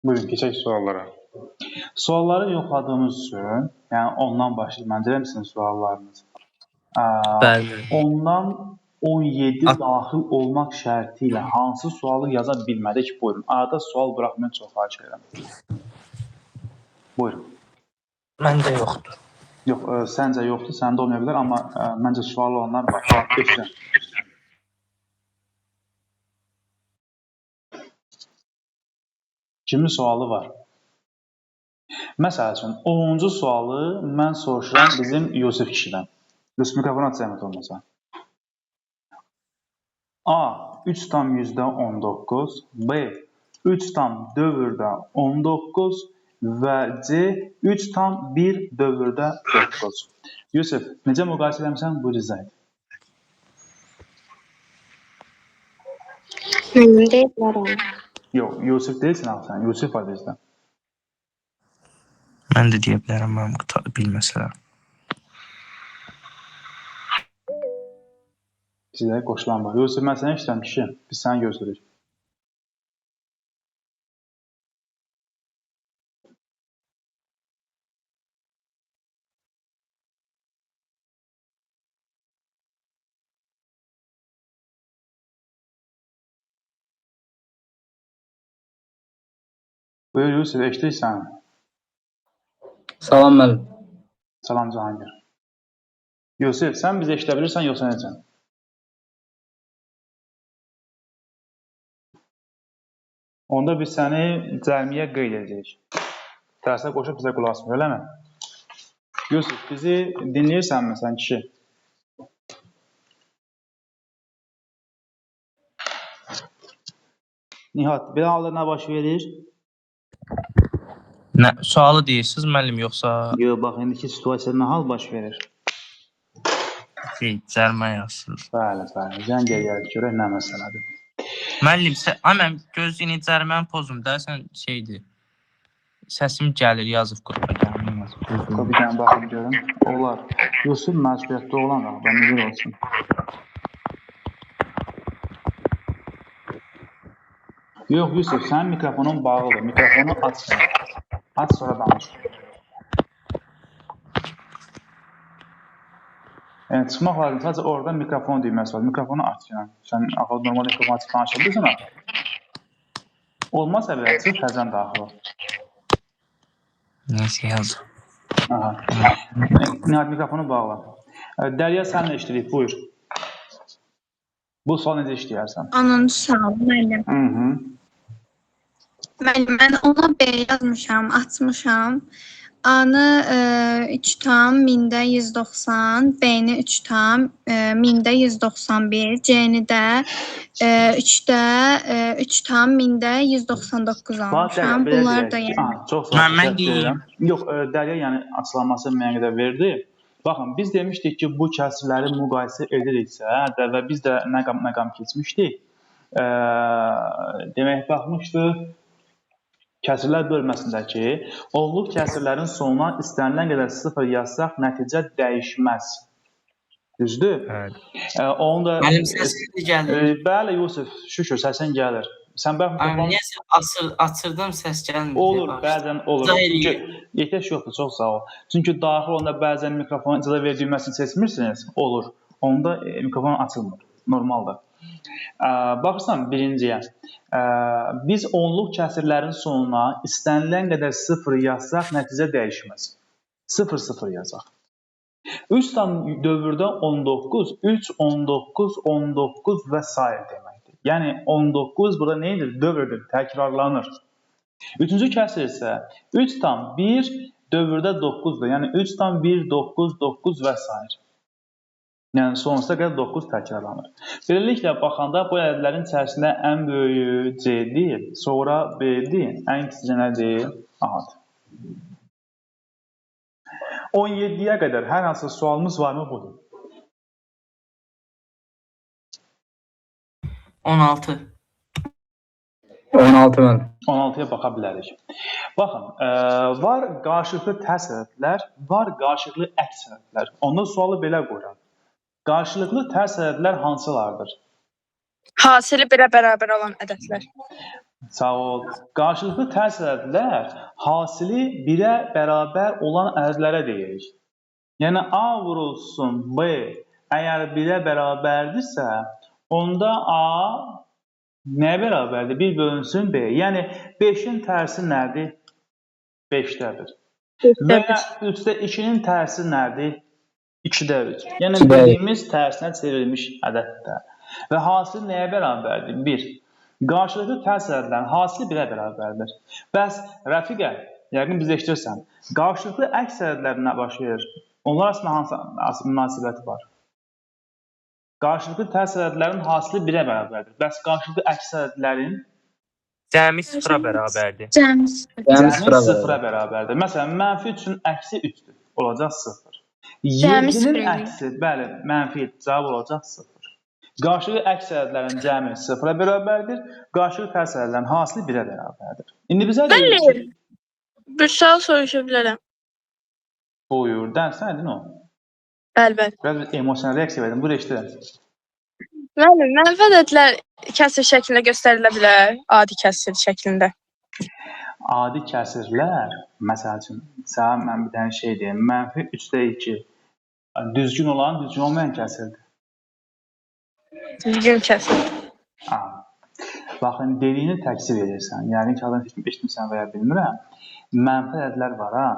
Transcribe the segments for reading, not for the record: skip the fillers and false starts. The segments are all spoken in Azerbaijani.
Buyurun, keçək suallara. Sualları yoxladığımız üçün, yəni ondan başlayır, mən deyirəm sizin suallarınız. Bəli. Ondan 17 daxil olmaq şərti ilə hansı sualı yaza bilmədik? Buyurun. Arada sual buraxmayın, çox xahiş edirəm. Buyurun. Məndə yoxdur. Yox, səncə yoxdur, səndə olmaya bilər, amma məncə sualı olanlar var. Eşidirəm. Kimin sualı var? Məsəl üçün, 10-cu sualı mən soruşuram bizim Yusif kişidən. Yusif, mikrofonu aç zəhmət olmasa. A. 3,19, B. 3,19 və C. 3,1,9. Yusif, necə müqayisə eləmisən? Buyur, izah et. Mənim deyiblərəm. Yox, Yusif deyilsin axı sən. Yusif var bizdə. Mən də deyə bilərəm, mənim bilməsələr. Sizə qoşulan var. Yusif, mən sənə işləyirəm kişi. Biz səni gözləyirik. Buyur Yusif, eşidirik səni. Salam müəllim. Salam Cahangir. Yusif, sən bizi eşidə bilirsən yoxsa necə? Onda biz səni cərmiyə qeyd edəcəyik. Dərsə qoşub bizə qulaq asmır, eləmi? Yusif, bizi dinləyirsənmi sən kişi? Nihat, belə halda nə baş verir? Nə, sualı deyirsiniz müəllim, yoxsa Yox, bax, indiki situasiyada nə hal baş verir? Şey, cərmə yazsınız? Bəli, bəli, zəng eləyərik, görək nə məsələdir. Müəllim, mən gözlüyünü cərməni pozum da, sən şeydir. Səsim gəlir, yazıb qrupa gəlmə yazıb. Bir dənə baxım görüm. Olar. Yusuf məsuliyyətli olan adam, necə olsun? Yox, Yusuf, sənin mikrofonun bağlıdır. Mikrofonu aç. Aç, sonra danış. Yəni, çıxmaq lazım. Sadəcə orada mikrofon düyməsi var. Mikrofonu aç. Yəni. Sən axı normal mikrofonu açıb danışa bilirsən axı. Olmazsa belə çıx, təzən daxil ol. Neyse, yazıb. Aha. Nihat, mikrofonu bağla. Dərya, sənlə işləyirik, buyur. Bu sual necə işləyərsən? 10-cu sual, müəllim. Müəllim, mən ona B yazmışam, açmışam. A-nı 3,190, B-ni 3,191, C-ni də 3,199 almışam. Bax, Dərya, belə Bunlar da deyək ki, yəni. aha, çox sağ ol, Mən təşəkkür deyim. edirəm. Yox, Dərya yəni açıqlaması müəyyən qədər verdi. Baxın, biz demişdik ki, bu kəsirləri müqayisə ediriksə də və biz də məqam məqam keçmişdik. Demək, baxmışdıq kəsirlər bölməsindəki onluq kəsirlərin sonuna istənilən qədər sıfır yazsaq, nəticə dəyişməz. Düzdür? Evet. Onu da Müəllim, səsin gəlir. Bəli, Yusuf, şükür, səsin gəlir. Sən bayaq Ay, mikrofon niyəsə açırdım, səs gəlmir. Olur, bəzən olur. İzah Çünki eləyir. ehtiyac yoxdur, çox sağ ol. Çünki daxil olanda bəzən mikrofona icazə ver düyməsini seçmirsiniz, olur. Onda mikrofon açılmır, normaldır. Baxırsan birinciyə, biz onluq kəsirlərin sonuna istənilən qədər sıfır yazsaq, nəticə dəyişməz. 0, 0 yazaq. 3 tam dövrdə 19, 3, 19, 19 və sair deməkdir. Yəni 19 burada nə edir? Dövrdür, təkrarlanır. Üçüncü kəsir isə 3 tam 1 dövrdə 9-dur. Yəni 3 tam 1, 9, 9 və sair. Yəni sonsuza qədər 9 təkrarlanır. Beləliklə baxanda bu ədədlərin içərisində ən böyüyü C-dir, sonra B-dir, ən kiçiyi nədir? A-dır. 17-yə qədər hər hansı sualımız varmı budur? 16. 16 müəllim. 16-ya baxa bilərik. Baxın, var qarşılıqlı tərs ədədlər, var qarşılıqlı əks ədədlər. Onda sualı belə qoyuram. Qarşılıqlı tərs ədədlər hansılardır? Hasili birə bərabər olan ədədlər. Sağ ol. Qarşılıqlı tərs ədədlər hasili 1-ə bərabər olan ədədlərə deyirik. Yəni A vurulsun B əgər 1-ə bərabərdirsə, onda A nəyə bərabərdir? 1 bölünsün B. Yəni 5-in tərsi nədir? 5-də 1. Və ya 3-də 2-nin tərsi nədir? 2-də 3. Yəni bildiyimiz tərsinə çevrilmiş ədəddir. Və hasil nəyə bərabərdir? 1. Qarşılıqlı tərs ədədlərin hasili 1-ə bərabərdir. Bəs Rəfiqə, yəqin bizi eşidirsən. Qarşılıqlı əks ədədlər nə baş verir? Onlar arasında hansı münasibəti var? Qarşılıqlı tərs ədədlərin hasili 1-ə bərabərdir. Bəs qarşılıqlı əks ədədlərin Cəmi 0-a bərabərdir. Cəmi cəmi 0-a bərabərdir. Məsələn, mənfi 3-ün əksi 3-dür. Olacaq 0. Cəmi 7-nin 0 eləyir. əksi, bəli, mənfi cavab olacaq 0. Qarşılıqlı əks ədədlərin cəmi 0-a bərabərdir. Qarşılıqlı tərs ədədlərin hasili 1-ə bərabərdir. İndi bizə deyir ki, Bir sual soruşa bilərəm. buyur, sən edin o. Bəli, bəli. Biraz bir emosional reaksiya verdim. Buyur, eşidirəm. Müəllim, mənfi ədədlər kəsir şəklində göstərilə bilər, adi kəsir şəklində. Adi kəsirlər, məsəl üçün, sənə mən bir dənə şey deyim, mənfi 3-də 2 düzgün olan, düzgün olmayan kəsirdir. Düzgün kəsir. Ha. Baxın, dediyini təksir edirsən. Yəqin ki, adam eşitmisən və ya bilmirəm. Mənfi ədədlər var ha.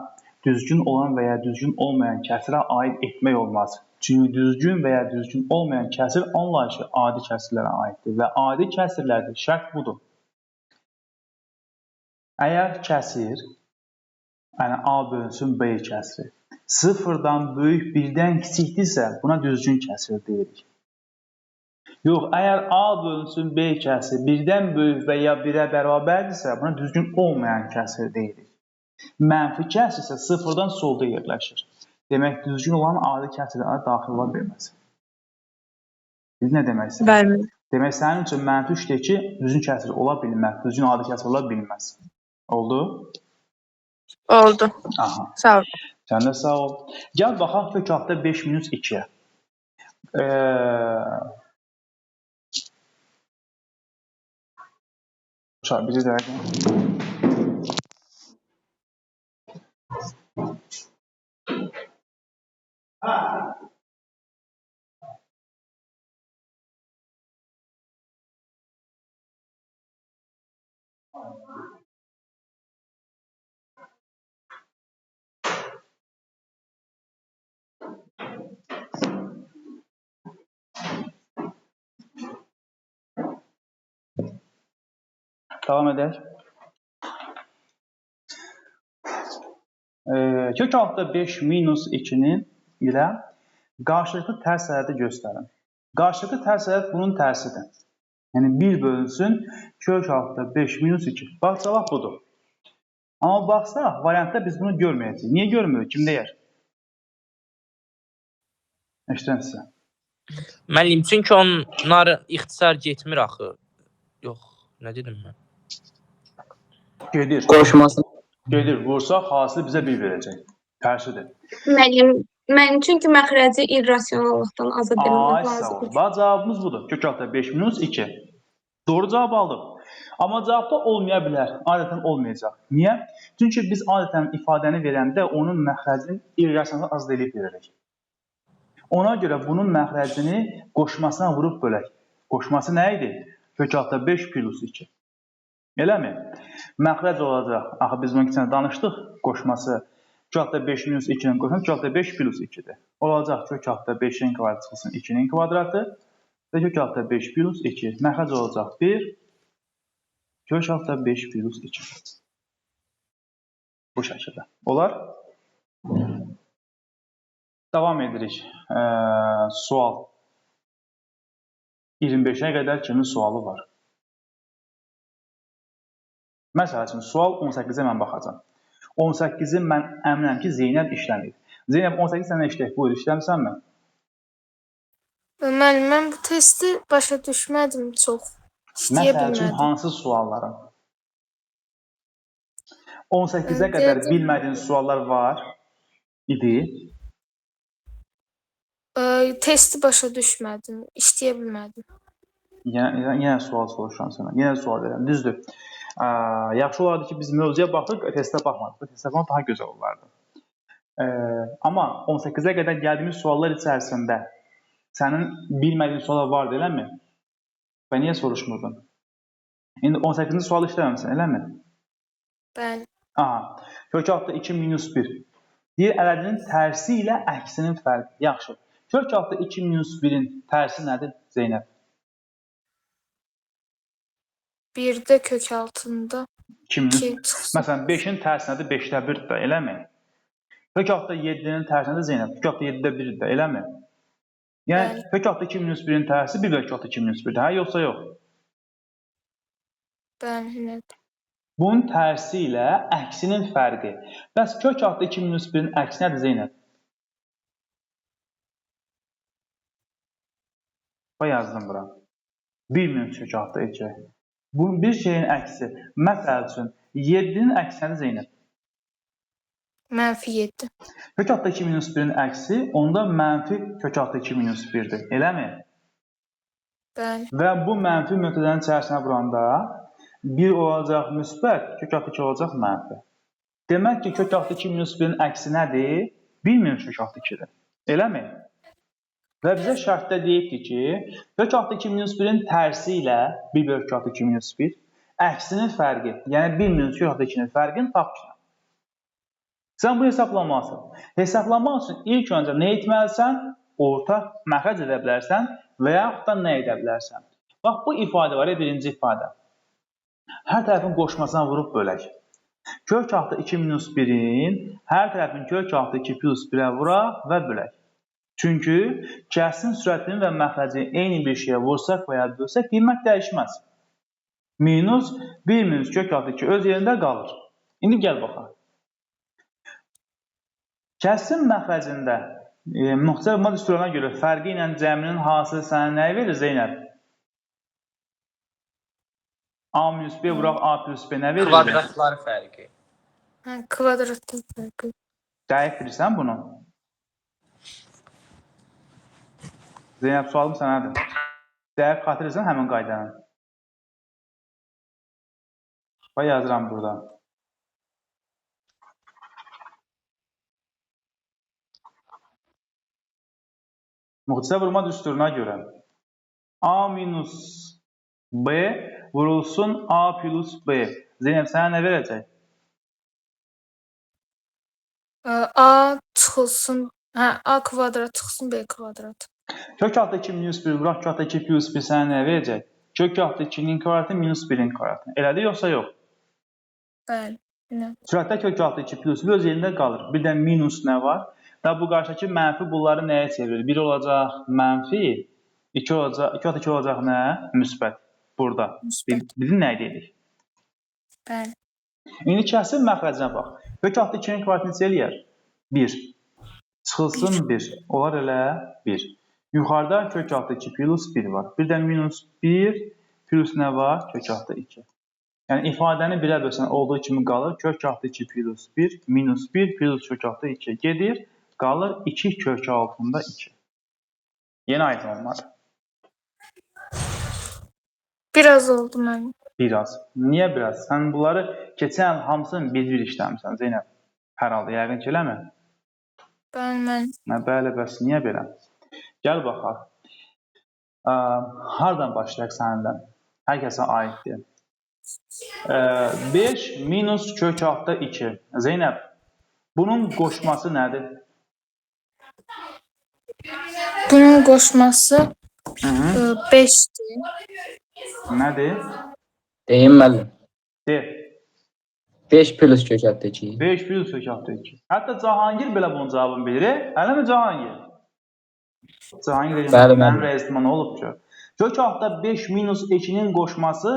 Düzgün olan və ya düzgün olmayan kəsirə aid etmək olmaz. Çünki düzgün və ya düzgün olmayan kəsir onunla ki, adi kəsirlərə aiddir və adi kəsirlərdə şərt budur. Əgər kəsir, yəni A bölünsün B kəsiri, sıfırdan böyük birdən kiçikdirsə, buna düzgün kəsir deyirik. Yox, əgər A bölünsün B kəsiri birdən böyük və ya 1-ə bərabərdirsə, buna düzgün olmayan kəsir deyirik. Mənfi kəsir isə sıfırdan solda yerləşir. Demək, düzgün olan adi kəsirlərə daxil ola bilməz. Biz nə demək istəyirik? Bəli. Demək, sənin üçün mənfi 3-də 2 düzgün kəsir ola bilməz, düzgün adi kəsir ola bilməz. Oldu? Oldu. Aha. Sağ ol. Sən də sağ ol. Gəl baxaq kök altda 5 minus 2-yə. Uşaq, bir dəqiqə. Davam edək. Kök altda 5 minus 2-nin ilə qarşılıqlı tərs ədədi göstərin. Qarşılıqlı tərs ədəd bunun tərsidir. Yəni 1 bölünsün kök altda 5 minus 2. Bax, cavab budur. Amma baxsaq, variantda biz bunu görməyəcəyik. Niyə görmürük? Kim deyər? Eşidirəm sizə. Müəllim, çünki onların ixtisar getmir axı. Yox, nə dedim mən? Gedir. Qoşması. Gedir. Vursaq, hasili bizə 1 verəcək. Tərsidir. Müəllim, çünki məxrəci irrasionallıqdan azad etmək Ay, sağ ol. lazımdır. Bax, cavabımız budur. Kök altda 5 minus 2. Doğru cavab aldıq. Amma cavabda olmaya bilər. Adətən olmayacaq. Niyə? Çünki biz adətən ifadəni verəndə onun məxrəcini irrasionallıqdan azad edib veririk. Ona görə bunun məxrəcini qoşmasına vurub bölək. Qoşması nə idi? Kök altda 5 plus 2. Eləmi? Məxrəc olacaq. Axı biz bunu keçən danışdıq. Qoşması kök altda 5 minus 2-nin qoşması kök altda 5 plus 2-dir. Olacaq kök altda 5-in kvadratı çıxsın 2-nin kvadratı və kök altda 5 plus 2. Məxrəc olacaq 1. Kök altda 5 plus 2. Bu şəkildə. Olar? Davam edirik. Sual. 25-ə qədər kimin sualı var? Məsəl üçün, sual 18-ə mən baxacam. 18-i mən əminəm ki, Zeynəb işləməyib. Zeynəb, 18 sənə işləyib. Buyur, işləmisənmi? Müəllim, mən bu testi başa düşmədim çox. İşləyə Məsəl üçün, bilmədim. hansı suallara? 18-ə qədər Deyəcəm- bilmədiyin suallar var idi. Testi başa düşmədim, işləyə bilmədim. Yenə sual soruşuram sənə. Yenə sual verirəm. Düzdür. Yaxşı olardı ki, biz mövzuya baxdıq, testə baxmadıq. Testə baxmaq daha gözəl olardı. Amma 18-ə qədər gəldiyimiz suallar içərisində sənin bilmədiyin suallar vardı, eləmi? Və niyə soruşmurdun? İndi 18-ci sualı işləməmisən, eləmi? Bəli. Aha. Kök altı 2 minus 1. Deyir, ədədinin tərsi ilə əksinin fərqi. Yaxşı. Kök altı 2 minus 1-in tərsi nədir, Zeynəb? 1-də kök altında 2 minus 2 çıxsın. Məsələn, 5-in tərsi nədir? 5-də 1-dir də, eləmi? Kök altı 7-nin tərsi nədir, Zeynəb? Kök altı 7-də 1-dir də, eləmi? Yəni, Bəli. kök altı 2 minus 1-in tərsi 1 bölü kök altı 2 minus 1-dir, hə, yoxsa yox? Bəli, elədir. Bunun tərsi ilə əksinin fərqi. Bəs kök altı 2 minus 1-in əksi nədir, Zeynəb? Bax, yazdım bura. 1 minus kök altı 2. Bunun bir şeyin əksi. Məsəl üçün, 7-nin əksi nədir, Zeynəb? Mənfi 7. Kök altı 2 minus 1-in əksi, onda mənfi kök altı 2 minus 1-dir. Eləmi? Bəli. Və bu mənfi mötərizənin içərisinə vuranda 1 olacaq müsbət, kök altı 2 olacaq mənfi. Demək ki, kök altı 2 minus 1-in əksi nədir? 1 minus kök altı 2-dir. Eləmi? Və bizə şərtdə deyibdir ki, kök altı 2 minus 1-in tərsi ilə 1 bölü kök altı 2 minus 1 əksinin fərqi, yəni 1 minus kök altı 2-nin fərqini tap ki. Sən bunu hesablamalısan. Hesaplamaq üçün ilk öncə nə etməlisən? Ortaq məxrəc edə bilərsən və yaxud da nə edə bilərsən? Bax, bu ifadə var ya, birinci ifadə. Hər tərəfin qoşmasına vurub bölək. Kök altı 2 minus 1-in hər tərəfin kök altı 2 plus 1-ə vuraq və bölək. Çünki kəsin sürətinin və məxrəcini eyni bir şeyə vursaq və ya bölsək, qiymət dəyişməz. Minus 1 minus kök altı 2 öz yerində qalır. İndi gəl baxaq. Kəsin məxrəcində müxtəsər vurma düsturuna görə fərqi ilə cəminin hasili sənə nəyi verir, Zeynəb? A minus B vuraq A plus B nə verir? Kvadratlar fərqi. Hə, kvadratın fərqi. Dəqiq bilirsən bunu? Zeynəb, sualım sənədir. Dəqiq xatırlayırsan həmin qaydanı. Bax, yazıram burada. Müxtəsər vurma düsturuna görə A minus B vurulsun A plus B. Zeynəb, sənə nə verəcək? A çıxılsın, hə, A kvadrat çıxsın B kvadrat. Kök altı 2 minus 1 vuraq kök altı 2 plus 1 sənə nə verəcək? Kök altı 2-nin kvadratı minus 1-in kvadratı. Elədir yoxsa yox? Bəli, elə. Sürətdə kök altı 2 plus 1 öz yerində qalır. Bir də minus nə var? Və bu qarşıdakı mənfi bunları nəyə çevirir? 1 olacaq mənfi, 2 olacaq, 2 altı 2 olacaq nə? Müsbət. Burada. Müsbət. Bildin nə deyirik? Bəli. İndi kəsin məxrəcinə bax. Kök altı 2-nin kvadratını neçə eləyər? 1. Çıxılsın 1. Olar elə 1. Yuxarıda kök altı 2 plus 1 var. Bir də minus 1 plus nə var? Kök altı 2. Yəni ifadəni 1-ə bölsən olduğu kimi qalır. Kök altı 2 plus 1 minus 1 plus kök altı 2 gedir. Qalır 2 kök altında 2. Yenə aydın olmadı. Biraz oldu mənim. Biraz. Niyə biraz? Sən bunları keçən il hamısını bir-bir işləmisən, Zeynəb. Hər halda yəqin ki, eləmi? Bəli, mən. Nə, bəli, bəs niyə belə? Gəl baxaq. Hardan başlayaq səninlə? Hər kəsə aiddir. 5 minus kök altda 2. Zeynəb, bunun qoşması nədir? Bunun qoşması 5-dir. Nədir? Deyim müəllim. De. 5 plus kök altı 2. 5 plus kök altı 2. Hətta Cahangir belə bunun cavabını bilir. Eləmi Cahangir? Cahangir deyir, Bəli, mənim bəli. rəisimə nə olub ki? Kök altda 5 minus 2-nin qoşması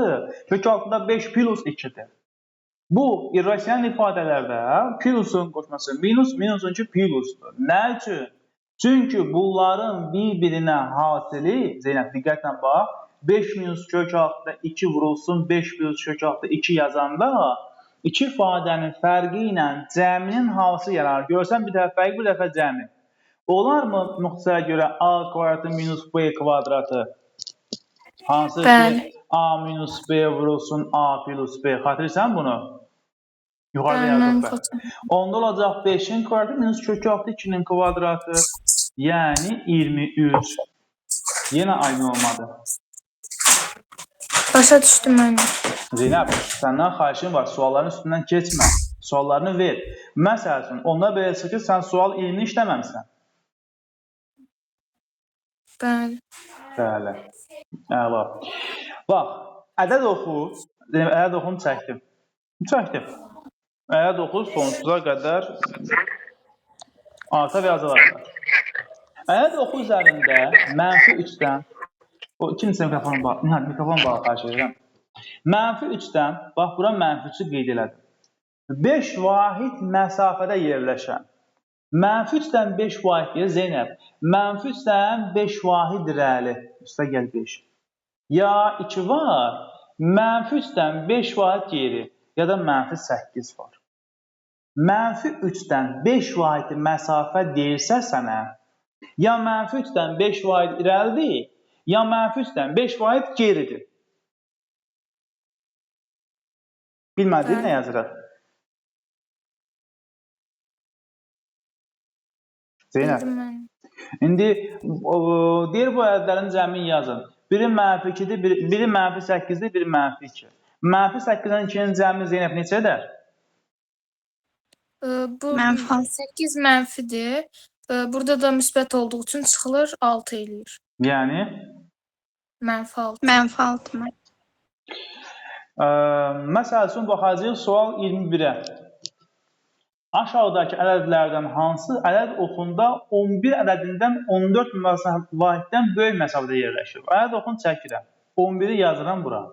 kök altında 5 plus 2-dir. Bu irrasional ifadələrdə plusun qoşması minus, minusunki plusdur. Nə üçün? Çünki bunların bir-birinə hasili, Zeynəb diqqətlə bax, 5 minus kök altında 2 vurulsun 5 plus kök altında 2 yazanda iki ifadənin fərqi ilə cəminin hasili yaranır. Görsən bir dəfə fərqi, bir dəfə cəmi. Olarmı müxtəsərə görə A kvadratı minus B kvadratı? Hansı ki Bəli. A minus B vurulsun A plus B. Xatırlayırsan bunu? Yuxarıda Bəli, müəllim, yazdıq. Bəli. xatırlayıram. Onda olacaq 5-in kvadratı minus kök altı 2-nin kvadratı. Yəni 23. Yenə aydın olmadı. Başa düşdüm müəllim. Zeynəb, səndən xahişim var, sualların üstündən keçmə. Suallarını ver. Məsəl üçün, onda belə çıxır ki, sən sual 20-ni işləməmisən. Bəli. Bəli. Əla. Bax, ədəd oxu, Zeynəb, ədəd oxunu çəkdim. Çəkdim. Ədəd oxu sonsuza qədər arta və azala bilər. Ədəd oxu üzərində mənfi 3-dən o kimsə mikrofonu bağlı, Nihat mikrofon bağlı xahiş edirəm. Mənfi 3-dən bax bura mənfi 3-ü qeyd elədim. 5 vahid məsafədə yerləşən. Mənfi 3-dən 5 vahid deyir Zeynəb. Mənfi 3-dən 5 vahid irəli. Üstə gəl 5. Ya 2 var. Mənfi 3-dən 5 vahid geri. Ya da mənfi 8 var. Mənfi 3-dən 5 vahid məsafə deyirsə sənə, ya mənfi 3-dən 5 vahid irəlidir, ya mənfi 3-dən 5 vahid geridir. Bilmədin Bəli. nə yazırıq? Zeynəb. Bildim müəllim. İndi deyir bu ədədlərin cəmini yazın. Biri mənfi 2-dir, biri mənfi 8-dir, biri mənfi 2. Mənfi 8-dən 2-nin cəmi Zeynəb neçə edər? Bu Mənfi altı. 8 mənfidir. Burada da müsbət olduğu üçün çıxılır 6 eləyir. Yəni Mənfi 6. Mənfi 6 müəllim. Məsəl üçün baxacağıq sual 21-ə. Aşağıdakı ədədlərdən hansı ədəd oxunda 11 ədədindən 14 vahiddən böyük məsafədə yerləşir? Ədəd oxunu çəkirəm. 11-i yazıram bura.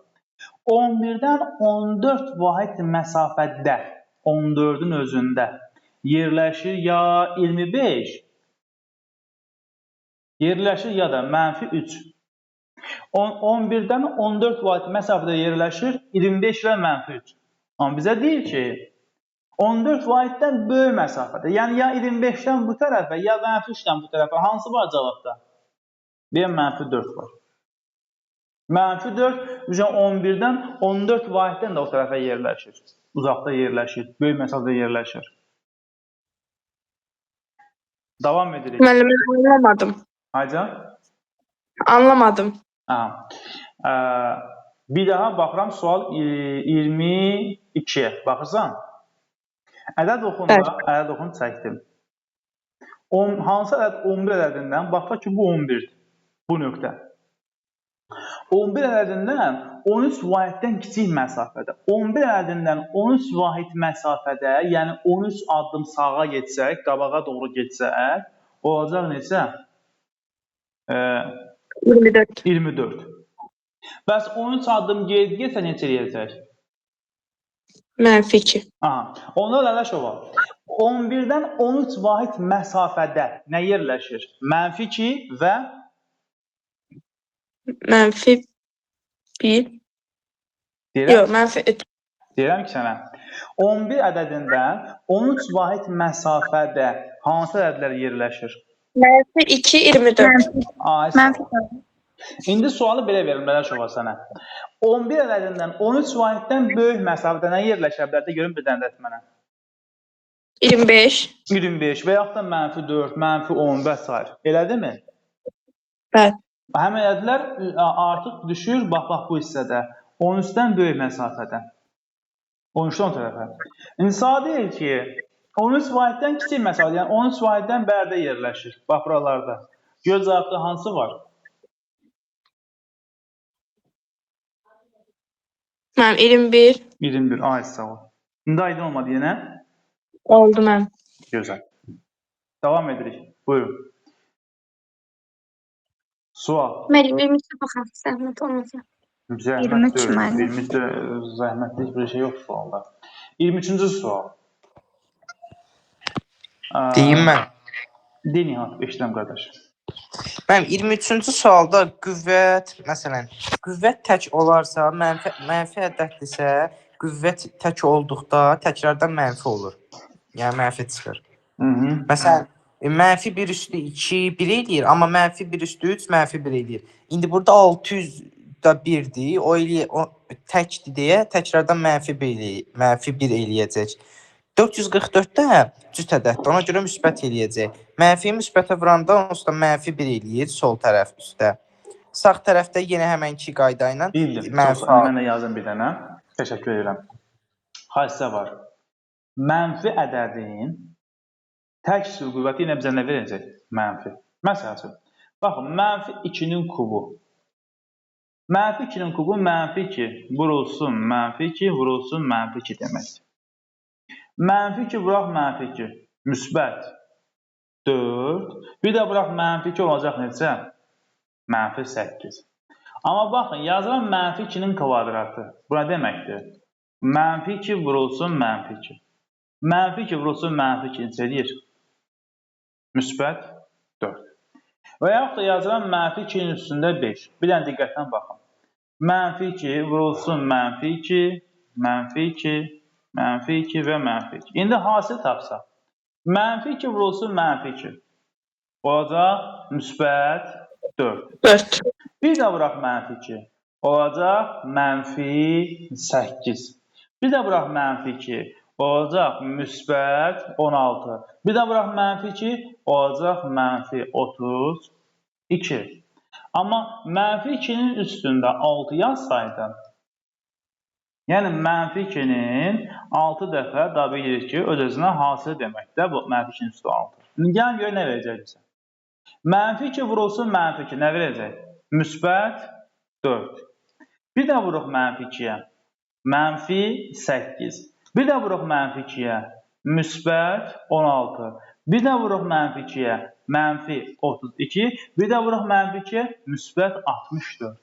11-dən 14 vahid məsafədə, 14-ün özündə yerləşir ya 25, yerləşir ya da mənfi 3. 11-dən 14 vahid məsafədə yerləşir 25 və mənfi 3. Amma bizə deyir ki, 14 vahiddən böyük məsafədə. Yəni ya 25-dən bu tərəfə, ya mənfi 3-dən bu tərəfə. Hansı var cavabda? Bir mənfi 4 var. Mənfi 4, 11-dən 14 vahiddən də o tərəfə yerləşir. Uzaqda yerləşir, böyük məsafədə yerləşir. Davam edirik. Müəllim, mən anlamadım. Aycan? Anlamadım. Aha. Bir daha baxıram sual 22-yə. Baxırsan? Ədəd oxunda, ədəd oxunu çəkdim. Hansı ədəd 11 ədədindən? Bax ki, bu 11-dir. Bu nöqtə. 11 ədədindən 13 vahiddən kiçik məsafədə. 11 ədədindən 13 vahid məsafədə, yəni 13 addım sağa getsək, qabağa doğru getsək, olacaq neçə? 24. 24. Bəs 13 addım geri getsə neçə eləyəcək? Mənfi 2. Aha. Onda Lələşova, 11-dən 13 vahid məsafədə nə yerləşir? Mənfi 2 və Mənfi 1. deyirəm, Yox, mənfi 3. deyirəm ki sənə, 11 ədədindən 13 vahid məsafədə hansı ədədlər yerləşir? Mənfi 2, 24. Ay, sağ ol. Mənfi 4. İndi sualı belə verim Lələşova sənə. 11 ədədindən 13 vahiddən böyük məsafədə nə yerləşə bilər? De görüm bir dənə də et mənə. 25. 25 və yaxud da mənfi 4, mənfi 10 və s. Elədimi? Bəli. Həmin ədədlər artıq düşür, bax bu hissədə. 13-dən böyük məsafədə. 13-dən o tərəfə. İndi sadə deyil ki, 13 vahiddən kiçik məsafədə, yəni 13 vahiddən bərdə yerləşir. Bax buralarda. Gör cavabda hansı var? Mənim 21. 21. Ay sağ ol. İndi aydın olmadı yenə. Oldu mənim. Gözəl. Davam edirik. Buyurun. Sual. Müəllim 23-ə baxaq, zəhmət olmasa. Zəhmət 23 deyil. müəllim. 23-də zəhmətli heç bir şey yoxdur sualda. 23-cü sual. Deyim mən. De Nihat, eşidirəm qardaş. Mənim 23-cü sualda qüvvət, məsələn, qüvvət tək olarsa, mənfi ədəddirsə, qüvvət tək olduqda təkrardan mənfi olur. Yəni mənfi çıxır. Məsələn, mənfi 1 üstü 2 1 eləyir, amma mənfi 1 üstü 3 mənfi 1 eləyir. İndi burada 600 da 1-dir. O eləyə o təkdir deyə təkrardan mənfi 1 eləyir, mənfi 1 eləyəcək. 444-də cüt ədəddir. Ona görə müsbət eləyəcək. Mənfi müsbətə vuranda onsuz da mənfi 1 eləyir sol tərəf üstə. Sağ tərəfdə yenə həmənki qayda ilə Bildim. mənfi Çox, mən də yazdım bir dənə. Təşəkkür edirəm. Hadisə var. Mənfi ədədin tək üsul qüvvəti yenə bizə nə verəcək? Mənfi. Məsəl üçün, baxın, mənfi 2-nin kubu. Mənfi 2-nin kubu mənfi 2 vurulsun, mənfi 2 vurulsun, mənfi 2 deməkdir. Mənfi 2 vuraq mənfi 2, müsbət 4. Bir də vuraq mənfi 2 olacaq neçə? Mənfi 8. Amma baxın, yazıram mənfi 2-nin kvadratı. Bu nə deməkdir? Mənfi 2 vurulsun, mənfi 2. Mənfi 2 vurulsun, mənfi 2 neçə eləyir? Müsbət 4. Və yaxud da yazıram mənfi 2-nin üstündə 5. Bir dənə diqqətlə baxın. Mənfi 2 vurulsun, mənfi 2, mənfi 2, mənfi 2 və mənfi 2. İndi hasil tapsaq. Mənfi 2 vurulsun, mənfi 2. Olacaq müsbət 4. 4. Bir də vuraq mənfi 2. Olacaq mənfi 8. Bir də vuraq mənfi 2. Olacaq müsbət 16. Bir də vuraq mənfi 2. Olacaq mənfi 32. Amma mənfi 2-nin üstündə 6 yazsaydım, yəni mənfi 2-nin 6 dəfə daha bilirik ki, öz-özünə hasil deməkdir bu mənfi 2-nin üstü 6. İndi gəlin görək nə verəcək bizə. Mənfi 2 vurulsun, mənfi 2 nə verəcək? Müsbət 4. Bir də vuruq mənfi 2-yə. Mənfi 8. Bir də vuruq mənfi 2-yə. Müsbət 16. Bir də vuruq mənfi 2-yə. Mənfi 32. Bir də vuruq mənfi 2-yə. Müsbət 64.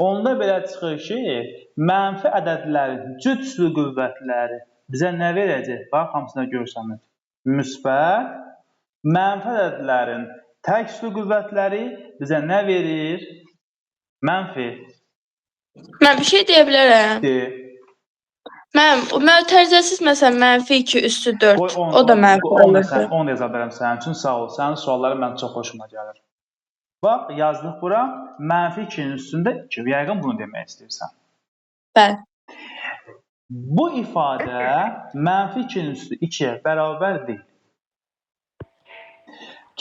Onda belə çıxır ki, mənfi ədədlərin cüt üslü qüvvətləri bizə nə verəcək? Bax, hamısında görsənir. Müsbət, mənfi ədədlərin tək üslü qüvvətləri bizə nə verir? Mənfi. Mən bir şey deyə bilərəm. De. Mən mötərizəsiz məsələn mənfi 2 üstü 4. Qoy O da mənfi olurdu. Onu da yaza bilərəm sənin üçün. Sağ ol. Sənin sualların mənim çox xoşuma gəlir. Bax, yazdıq bura. Mənfi 2-nin üstündə 2. Yəqin bunu demək istəyirsən. Bəli. Bu ifadə mənfi 2-nin üstü 2-yə bərabər deyil.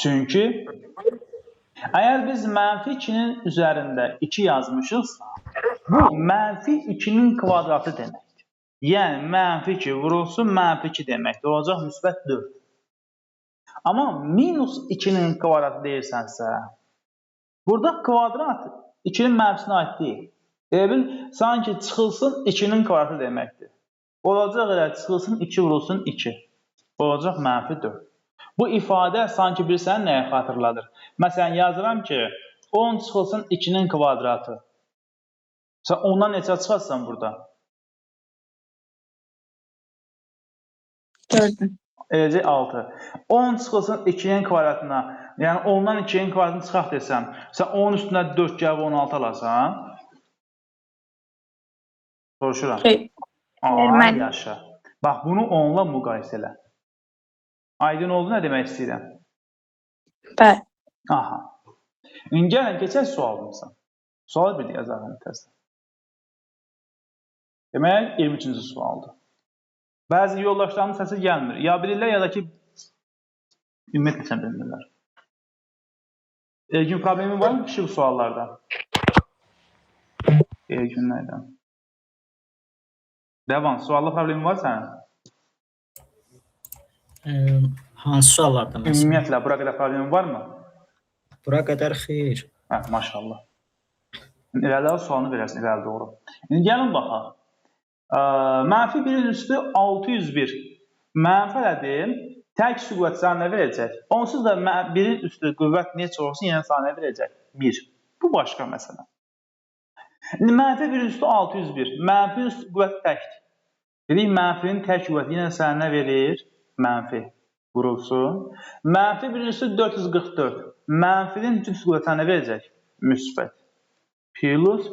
Çünki əgər biz mənfi 2-nin üzərində 2 yazmışıqsa, bu mənfi 2-nin kvadratı deməkdir. Yəni mənfi 2 vurulsun, mənfi 2 deməkdir. Olacaq müsbət 4. Amma minus 2-nin kvadratı deyirsənsə, burada kvadrat 2-nin mənfisinə aid deyil. Elə bil, sanki çıxılsın 2-nin kvadratı deməkdir. Olacaq elə çıxılsın 2 vurulsun 2. Olacaq mənfi 4. Bu ifadə sanki bilirsən nəyə xatırladır? Məsələn, yazıram ki, 10 çıxılsın 2-nin kvadratı. Sən 10-dan neçə çıxarsan burada? 4. Eləcək 6. 10 çıxılsın 2-nin kvadratına. Yəni 10-dan 2-nin kvadratını çıxaq desəm, sən 10 üstünə 4 gəlib 16 alasan. Soruşuram. Xeyr. Ay, yaşa. Bax, bunu onunla müqayisə elə. Aydın oldu nə demək istəyirəm? Bəli. Aha. İndi gəlin, keçək sualımıza. Sualı bir də yazalım təzədən. Demək, 23-cü sualdır. Bəzi yoldaşlarımın səsi gəlmir. Ya bilirlər, ya da ki, ümumiyyətlə sən bilmirlər. Elgin problemi var mı kişi bu suallarda? Elgin nədən? Devam, suallı problemi var sənin? Hansı suallarda məsələn? Ümumiyyətlə, bura qədər problemi var mı? Bura qədər xeyir. Hə, maşallah. İrəli sualını verərsin, irəli doğru. İndi gəlin baxaq. Mənfi 1-in üstü 601. Mənfi ədədin tək üstü qüvvət sənə nə verəcək? Onsuz da 1-in üstü qüvvət neçə olsun, yenə sənə nə verəcək? 1. Bu başqa məsələ. İndi mənfi 1-in üstü 601. Mənfi üstü qüvvət təkdir. Dedik, mənfinin tək qüvvəti yenə sənə nə verir? Mənfi. Vurulsun. Mənfi 1-in üstü 444. Mənfinin cüt qüvvəti sənə nə verəcək? Müsbət. Plus.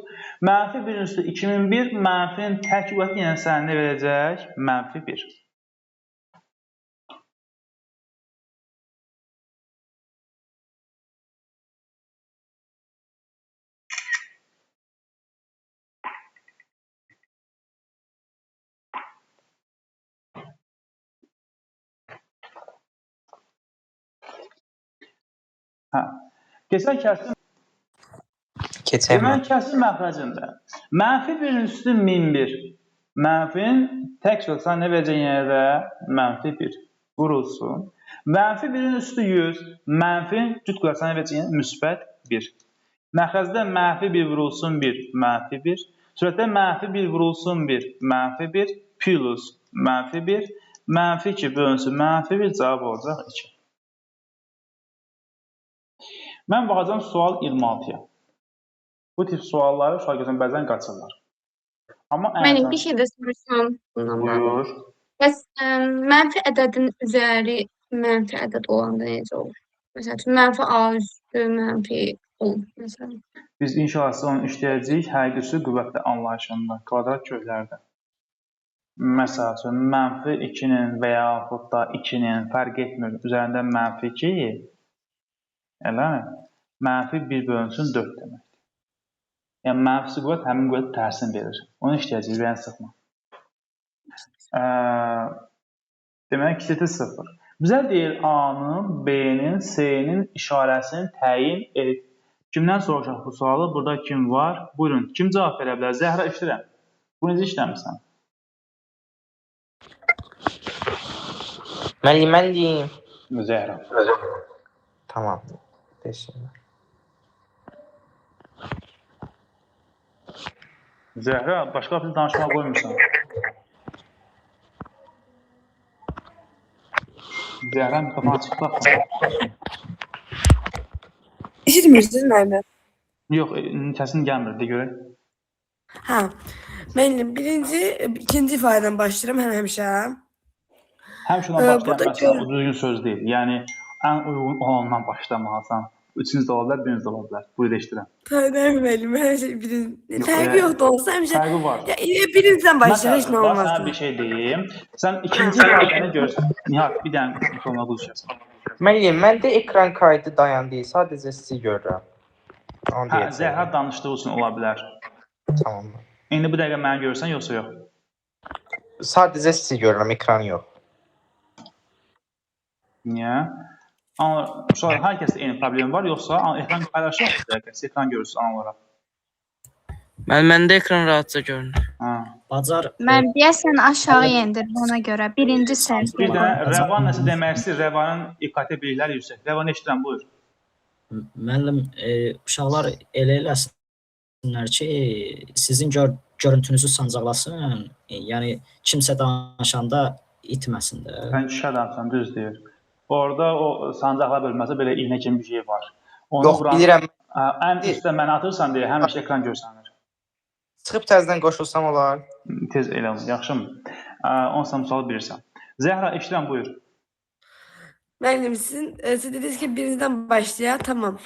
Mənfi 1-in üstü 2001. Mənfinin tək qüvvəti yenə sənə nə verəcək? Mənfi 1. Hə. Keçək kəsrin. Keçək. Deməli, kəsir məxrəcində. Mənfi 1-in üstü 1001. Mənfinin tək sözə nə verəcək yenə də? Mənfi 1. Vurulsun. Mənfi 1-in üstü 100. Mənfinin cüt qüvvəsinə nə verəcək yenə? Müsbət 1. Məxrəcdə mənfi 1 vurulsun 1, mənfi 1. Sürətdə mənfi 1 vurulsun 1, mənfi 1 plus mənfi 1. Mənfi 2 bölünsün mənfi 1, cavab olacaq 2. Mən baxacağam sual 26-ya. Bu tip sualları uşaq gözən bəzən qaçırlar. Amma ən Mənim əsas- bir şey də soruşsam bundan bağlı. Buyur. Bəs mənfi ədədin üzəri mənfi ədəd olanda necə olur? Məsəl üçün mənfi A üstü mənfi 10 məsələn. Biz inşallah sizə onu işləyəcəyik həqiqi qüvvətli anlayışında, kvadrat köklərdə. Məsəl üçün, mənfi 2-nin və yaxud da 2-nin fərq etmir. Üzərində mənfi 2, eləmi? Mənfi 1 bölünsün 4 deməkdir. Yəni, mənfisi qüvvət həmin qüvvət tərsini verir. Onu işləyəcəyik, ürəyini sıxma. Deməli, kiçikdir 0. Bizə deyir A-nın, B-nin, C-nin işarəsini təyin et. Kimdən soruşaq bu sualı? Burada kim var? Buyurun, kim cavab verə bilər? Zəhra, işləyirəm. Bu necə işləmirsən? Müəllim, mən deyim. Zəhra. Tamam. Teşekkürler. Zəhra, başqa bir danışmağa qoymursan. Zəhra, mikrofon açıq baxma. Eşitmirsiniz müəllim? Yox, səsin gəlmir, de görək. Hə. Müəllim, birinci, ikinci ifadədən başlayıram həm həmişə. Həmişə ondan Burada başlayan məsələn, o düzgün söz deyil. Yəni, ən uyğun olandan başlamalısan. Üçünüz də ola bilər, biriniz də ola bilər. Buyur, eşidirəm. Təbii müəllim, həmişə birinci. Yox, Fərqi yoxdur olsa həmişə. Fərqi var. Ya, elə birincidən başlayır, heç Məsələn, nə bax, olmaz. sənə bir şey deyim. Sən ikinci ifadəni görsən. Nihat, bir dənə mikrofona quluşasan. Müəllim, məndə ekran kaydı dayandı. Sadəcə sizi görürəm. Onu Hə, deyəcəm. Zəhra danışdığı üçün ola bilər. Tamam. İndi bu dəqiqə məni görürsən, yoxsa yox? Sadəcə sizi görürəm, ekran yox. Niyə? Amma uşaqlar, hər kəsdə eyni problem var, yoxsa ekran paylaşır bu dəqiqə, siz ekran görürsünüz an olaraq. Məndə ekran rahatca görünür. Hə. Bacar Mən deyəsən aşağı endirdim ona görə. Birinci Bir səhifə. dənə Rəvan nəsə demək istəyir, Rəvanın İKT bilikləri yüksək. Rəvan eşidirəm, buyur. Müəllim, uşaqlar elə eləsinlər ki, sizin görüntünüzü sancaqlasın. Yəni kimsə danışanda itməsin də. Sən kişi adamsan, düz deyir. Orada o sancaqlar bölməsi belə iynə kimi bir şey var. Onu Yox, vuran, bilirəm. Hə, ən üstə məni atırsan deyə həmişə ekran görsənir. Çıxıb təzədən qoşulsam olar. Tez elə olur, yaxşımı? Onsam sualı bilirsən. Zəhra, eşidirəm, buyur. Müəllim, sizin siz dediniz ki, birincidən başlayaq, tamam.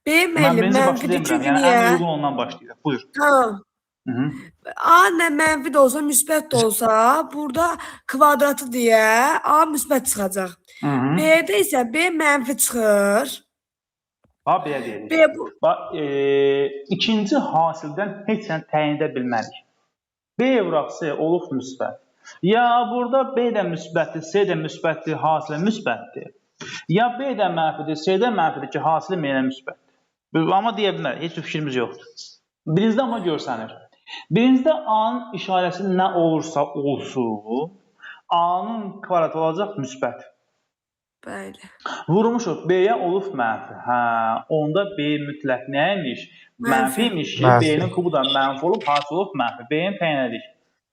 B Mən müəllim, birinci mənfidir başlayıram. çünki Yəni ən niyə? uyğun ondan başlayırıq. Buyur. Tamam. Hı -hı. A nə mənfi də olsa, müsbət də olsa, burada kvadratı deyə A müsbət çıxacaq. Hı -hı. B-də isə B mənfi çıxır. Bax, belə deyirik. B bu Bax, ikinci hasildən heç nə təyin edə bilmərik. B vuraq C olub müsbət. Ya burada B də müsbətdir, C də müsbətdir, hasilə müsbətdir. Ya B də mənfidir, C də mənfidir ki, hasili mənə müsbətdir. Amma deyə bilmərik, heç bir fikrimiz yoxdur. Birincidə amma görsənir. Birincidə A-nın işarəsi nə olursa olsun, A-nın kvadratı olacaq müsbət. Bəli. Vurmuşuq, B-yə olub mənfi. Hə, onda B mütləq nə imiş? Mənfi. Mənfi imiş ki, Mənfi. B-nin kubu da mənfi olub, hasil olub mənfi. B-ni təyin edirik.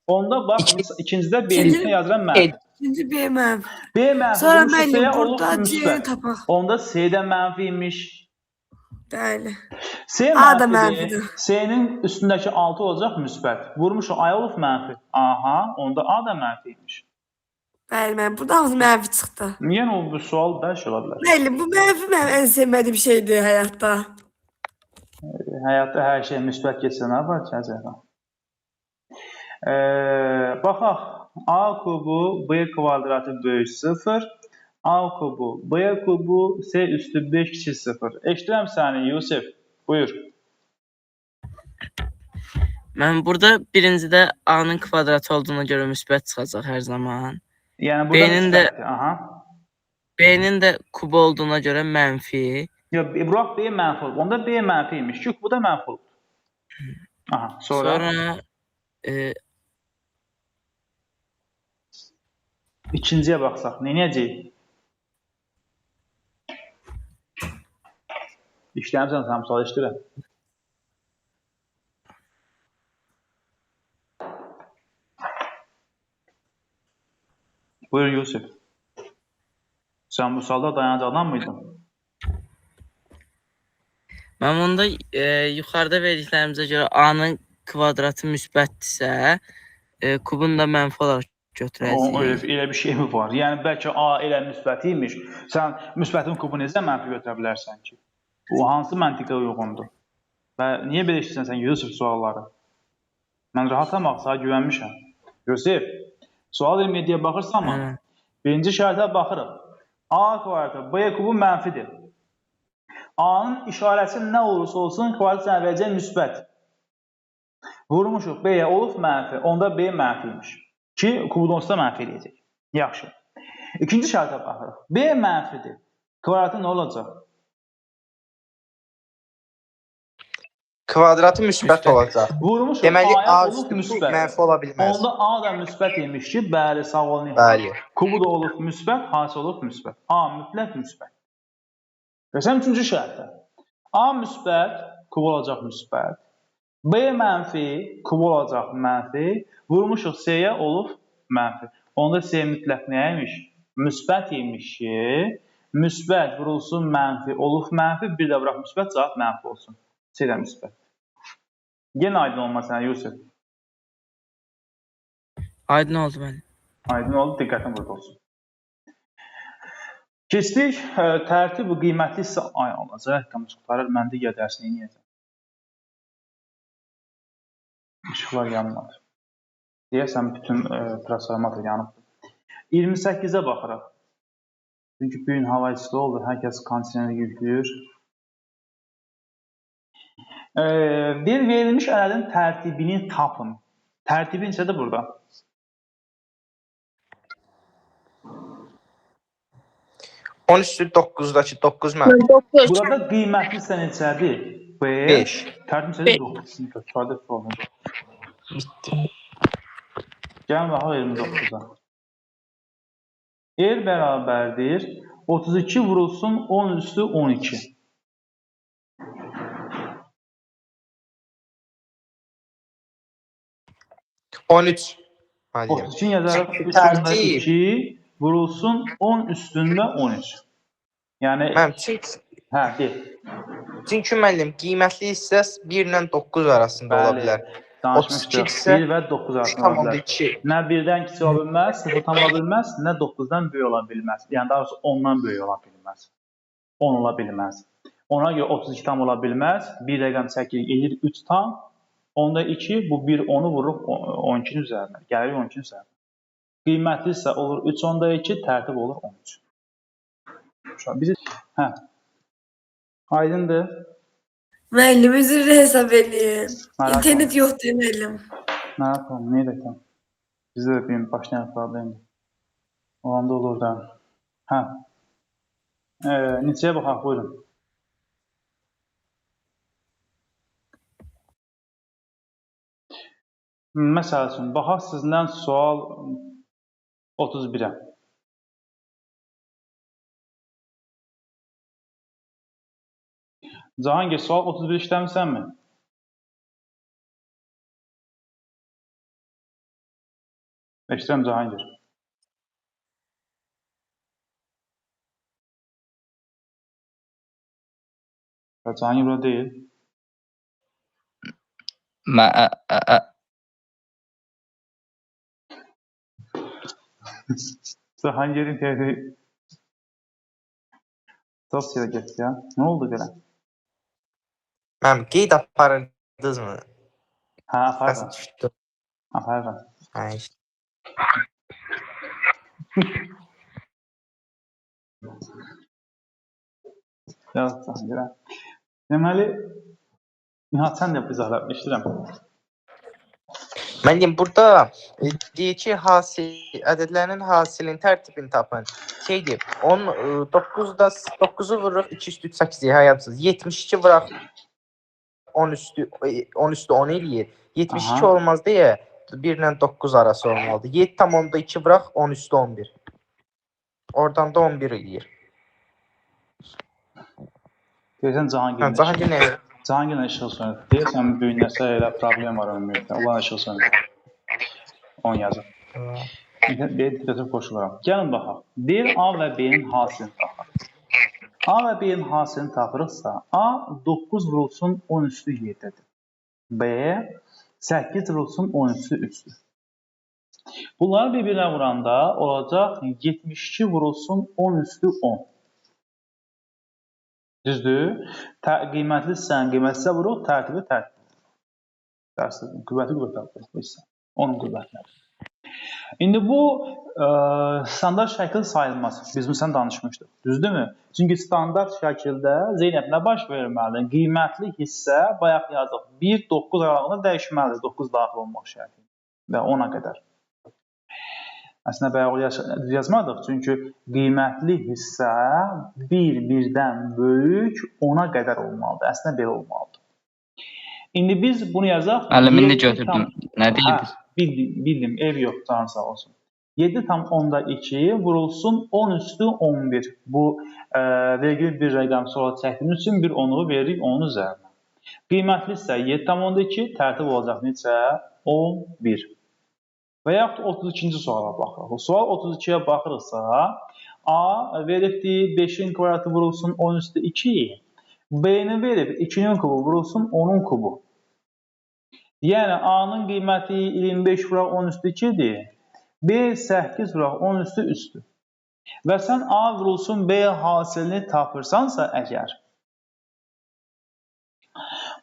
Onda bax, ikincidə B-nin üstünə yazıram mənfi. İkinci B mənfi. B mənfi Sonra vurmuşuq, müəllim C-yə olub burada C-ni müsbət. tapaq. Onda C də mənfi imiş. Bəli. C A da mənfidir. mənfidir. C-nin üstündəki 6 olacaq müsbət. Vurmuşuq, A olub mənfi. Aha, onda A da mənfi imiş. Bəli, müəllim, burada hamısı mənfi çıxdı. Yəni o bu sual bəlkə ola bilər. Müəllim, bu mənfi mənim ən sevmədiyim şeydir həyatda. Həyatda hər şey müsbət getsə nə var ki, Zəhra? Baxaq, A kubu B kvadratı böyük 0, A kubu B kubu C üstü 5 kiçik 0. Eşidirəm səni Yusif, buyur. Mən burada birincidə A-nın kvadratı olduğuna görə müsbət çıxacaq hər zaman. Yəni burada B-nin də müsbətdir. Aha. B-nin də kubu olduğuna görə mənfi. Yox, vuraq B mənfi olub. Onda B mənfi imiş ki, bu da mənfi olub. Aha, sonra Sonra ikinciyə baxsaq, nə edəcəyik? İşləmirsən sən sual işləyirəm. Buyur Yusuf. Sən bu sualda dayanacaq adam mıydın? Mən bunda yuxarıda verdiklərimizə görə A-nın kvadratı müsbətdirsə, kubun da mənfi olaraq götürəcəyik. Elə bir şey mi var? Yəni bəlkə A elə müsbət imiş. Sən müsbətin kubu necə mənfi götürə bilərsən ki? Bu hansı məntiqə uyğundur? Və niyə belə işləyirsən sən Yusuf sualları? Mən rahatam axı, sənə güvənmişəm. Yusuf, sual 27-yə baxırsanmı? Birinci şərtə baxırıq. A kvadratı, B kubu mənfidir. A-nın işarəsi nə olursa olsun, kvadrat sənə verəcək müsbət. Vurmuşuq B-yə olub mənfi, onda B mənfi imiş. Ki, kubu da onsuz da mənfi eləyəcək. Yaxşı. İkinci şərtə baxırıq. B mənfidir. Kvadratı nə olacaq? Kvadratı müsbət olacaq. Vurmuşuq Deməli, A-ya A olub üstü müsbət. mənfi ola bilməz. Onda A da müsbət imiş ki, bəli, sağ ol Nihat. Bəli. Kubu da olub müsbət, hasil olub müsbət. A mütləq müsbət. Görsən üçüncü şərtdə. A müsbət, kubu olacaq müsbət. B mənfi, kubu olacaq mənfi. Vurmuşuq C-yə olub mənfi. Onda C mütləq nə imiş? Müsbət imiş ki, müsbət vurulsun mənfi, olub mənfi, bir də vuraq müsbət, cavab mənfi olsun. C də müsbət. Yenə aydın olmaz sənə Yusuf. Aydın oldu mənim. Aydın oldu, diqqətin burada olsun. Keçdik, tərtib bu qiymətli hissə ay olacaq. Haqqımız qurtarır, mən digər dərsini eləyəcəm. İşıqlar yanmadı. Deyəsən, bütün transformator yanıbdır. 28-ə baxırıq. Çünki bu gün hava isti oldu, hər kəs kondisioneri yükləyir. Bir verilmiş ədədin tərtibini tapın. Tərtibi neçədir burada? 10 üstü 9-dakı 9 mənfi. 9. Burada qiymətli hissə neçədir? 5. Tərtib neçədir? 9. Sadə problem. Bitdi. Gəlin baxaq 29-a. R bərabərdir 32 vurulsun 10 üstü 12. 13. Müəllim. 32 yazarıq Çünki 3 tərtib. 2 vurulsun 10 üstündə 13. Yəni Müəllim, çünki, hə, de. çünki müəllim qiymətli hissə 1 ilə 9 arasında ola Bəli. bilər. Danışmışdıq. 32 isə 1 və 9 arasında ola bilər. 3,2. Nə 1-dən kiçik ola bilməz, 0 tam ola bilməz, nə 9-dan böyük ola bilməz. Yəni daha doğrusu 10-dan böyük ola bilməz. 10 ola bilməz. Ona görə 32 tam ola bilməz. 1 rəqəm çəkirik, eləyir 3 tam. Onda 2, bu 1 10-u vururuq 12-nin üzərinə. Gəlirik 12-nin üzərinə. Qiymətli isə olur 3,2, tərtib olur 13. Uşaq, bizi hə. Aydındır. Müəllim, üzr hesab eləyin. Narahat İnternet yoxdur müəllim. Narahat olma, nə edək? Bizdə də bir başlayan problemdir. Olanda olur da. Hə. Neçəyə baxaq, buyurun. Məsəl üçün, baxaq sizdən sual 31-ə. Cahangir, sual 31 işləmisənmi? Eşidirəm Cahangir. Cahangir burada deyil. Mən Cahangir interneti çox yerə getdi ya. Nə oldu belə? Müəllim, qeyd aparırdınızmı? Hə, aparıram. Səs düşdü. Aparıram. Hə, işte. Yaz Cahangirə. Deməli, Nihat sən də izah elə, eşidirəm. Müəllim burada deyir ki, hasil ədədlərinin hasilinin tərtibini tapın. Şeydir, 10 9-da 9-u vururuq 2 üstü 3 8 hə yapsınız. 72 vuraq 10 üstü 10 üstü 10 eləyir. 72 Aha. olmaz deyə 1 ilə 9 arası olmalıdır. 7,2 vuraq 10 üstü 11. Oradan da 11 eləyir. Deyirsən Hə, Cahangir. Cahangir nə? Cahangirlə işıq sönüb. Deyirsən bu gün nəsə elə problem var ümumiyyətlə. Olan işıq sönüb. Onu yazır. B diqqətə qoşuluram. Gəlin baxaq. Deyir A və B-nin hasilini tapaq. A və B-nin hasilini tapırıqsa, A 9 vurulsun 10 üstü 7-dir. B 8 vurulsun 10 üstü 3-dür. Bunları bir-birinə vuranda olacaq 72 vurulsun 10 üstü 10. Düzdür? Qiymətli hissəni qiymətli hissə vuruq, tərtibi tərtib. Dərsdə qüvvəti qüvvətə vuruq bu hissə. Onun qüvvətinə. İndi bu standart şəkil sayılmaz. Biz bunu sən danışmışdıq. Düzdürmü? Çünki standart şəkildə Zeynəb nə baş verməlidir? Qiymətli hissə bayaq yazdıq 1-9 aralığında dəyişməlidir. 9 daxil olmaq şərti ilə və 10-a qədər. Əslində bayaq düz yazmadıq. Çünki qiymətli hissə 1 1-dən böyük 10-a qədər olmalıdır. Əslində belə olmalıdır. İndi biz bunu yazaq. Müəllim indi 7 götürdüm. Nə Hə, deyirdiniz? bildim, ev yox, canın sağ olsun. 7,2 vurulsun 10 üstü 11. Bu vergül bir rəqəm sonra çəkdiyimiz üçün bir 10-u veririk onun üzərinə. Qiymətli isə 7,2 tərtib olacaq neçə? 11. Və yaxud 32-ci suala baxırıq. Sual 32-yə baxırıqsa, A veribdir 5-in kvadratı vurulsun 10 üstü 2. B-ni verib 2-nin kubu vurulsun 10-un kubu. Yəni A-nın qiyməti 25 vuraq 10 üstü 2-dir. B 8 vuraq 10 üstü 3-dür. Və sən A vurulsun B hasilini tapırsansa əgər,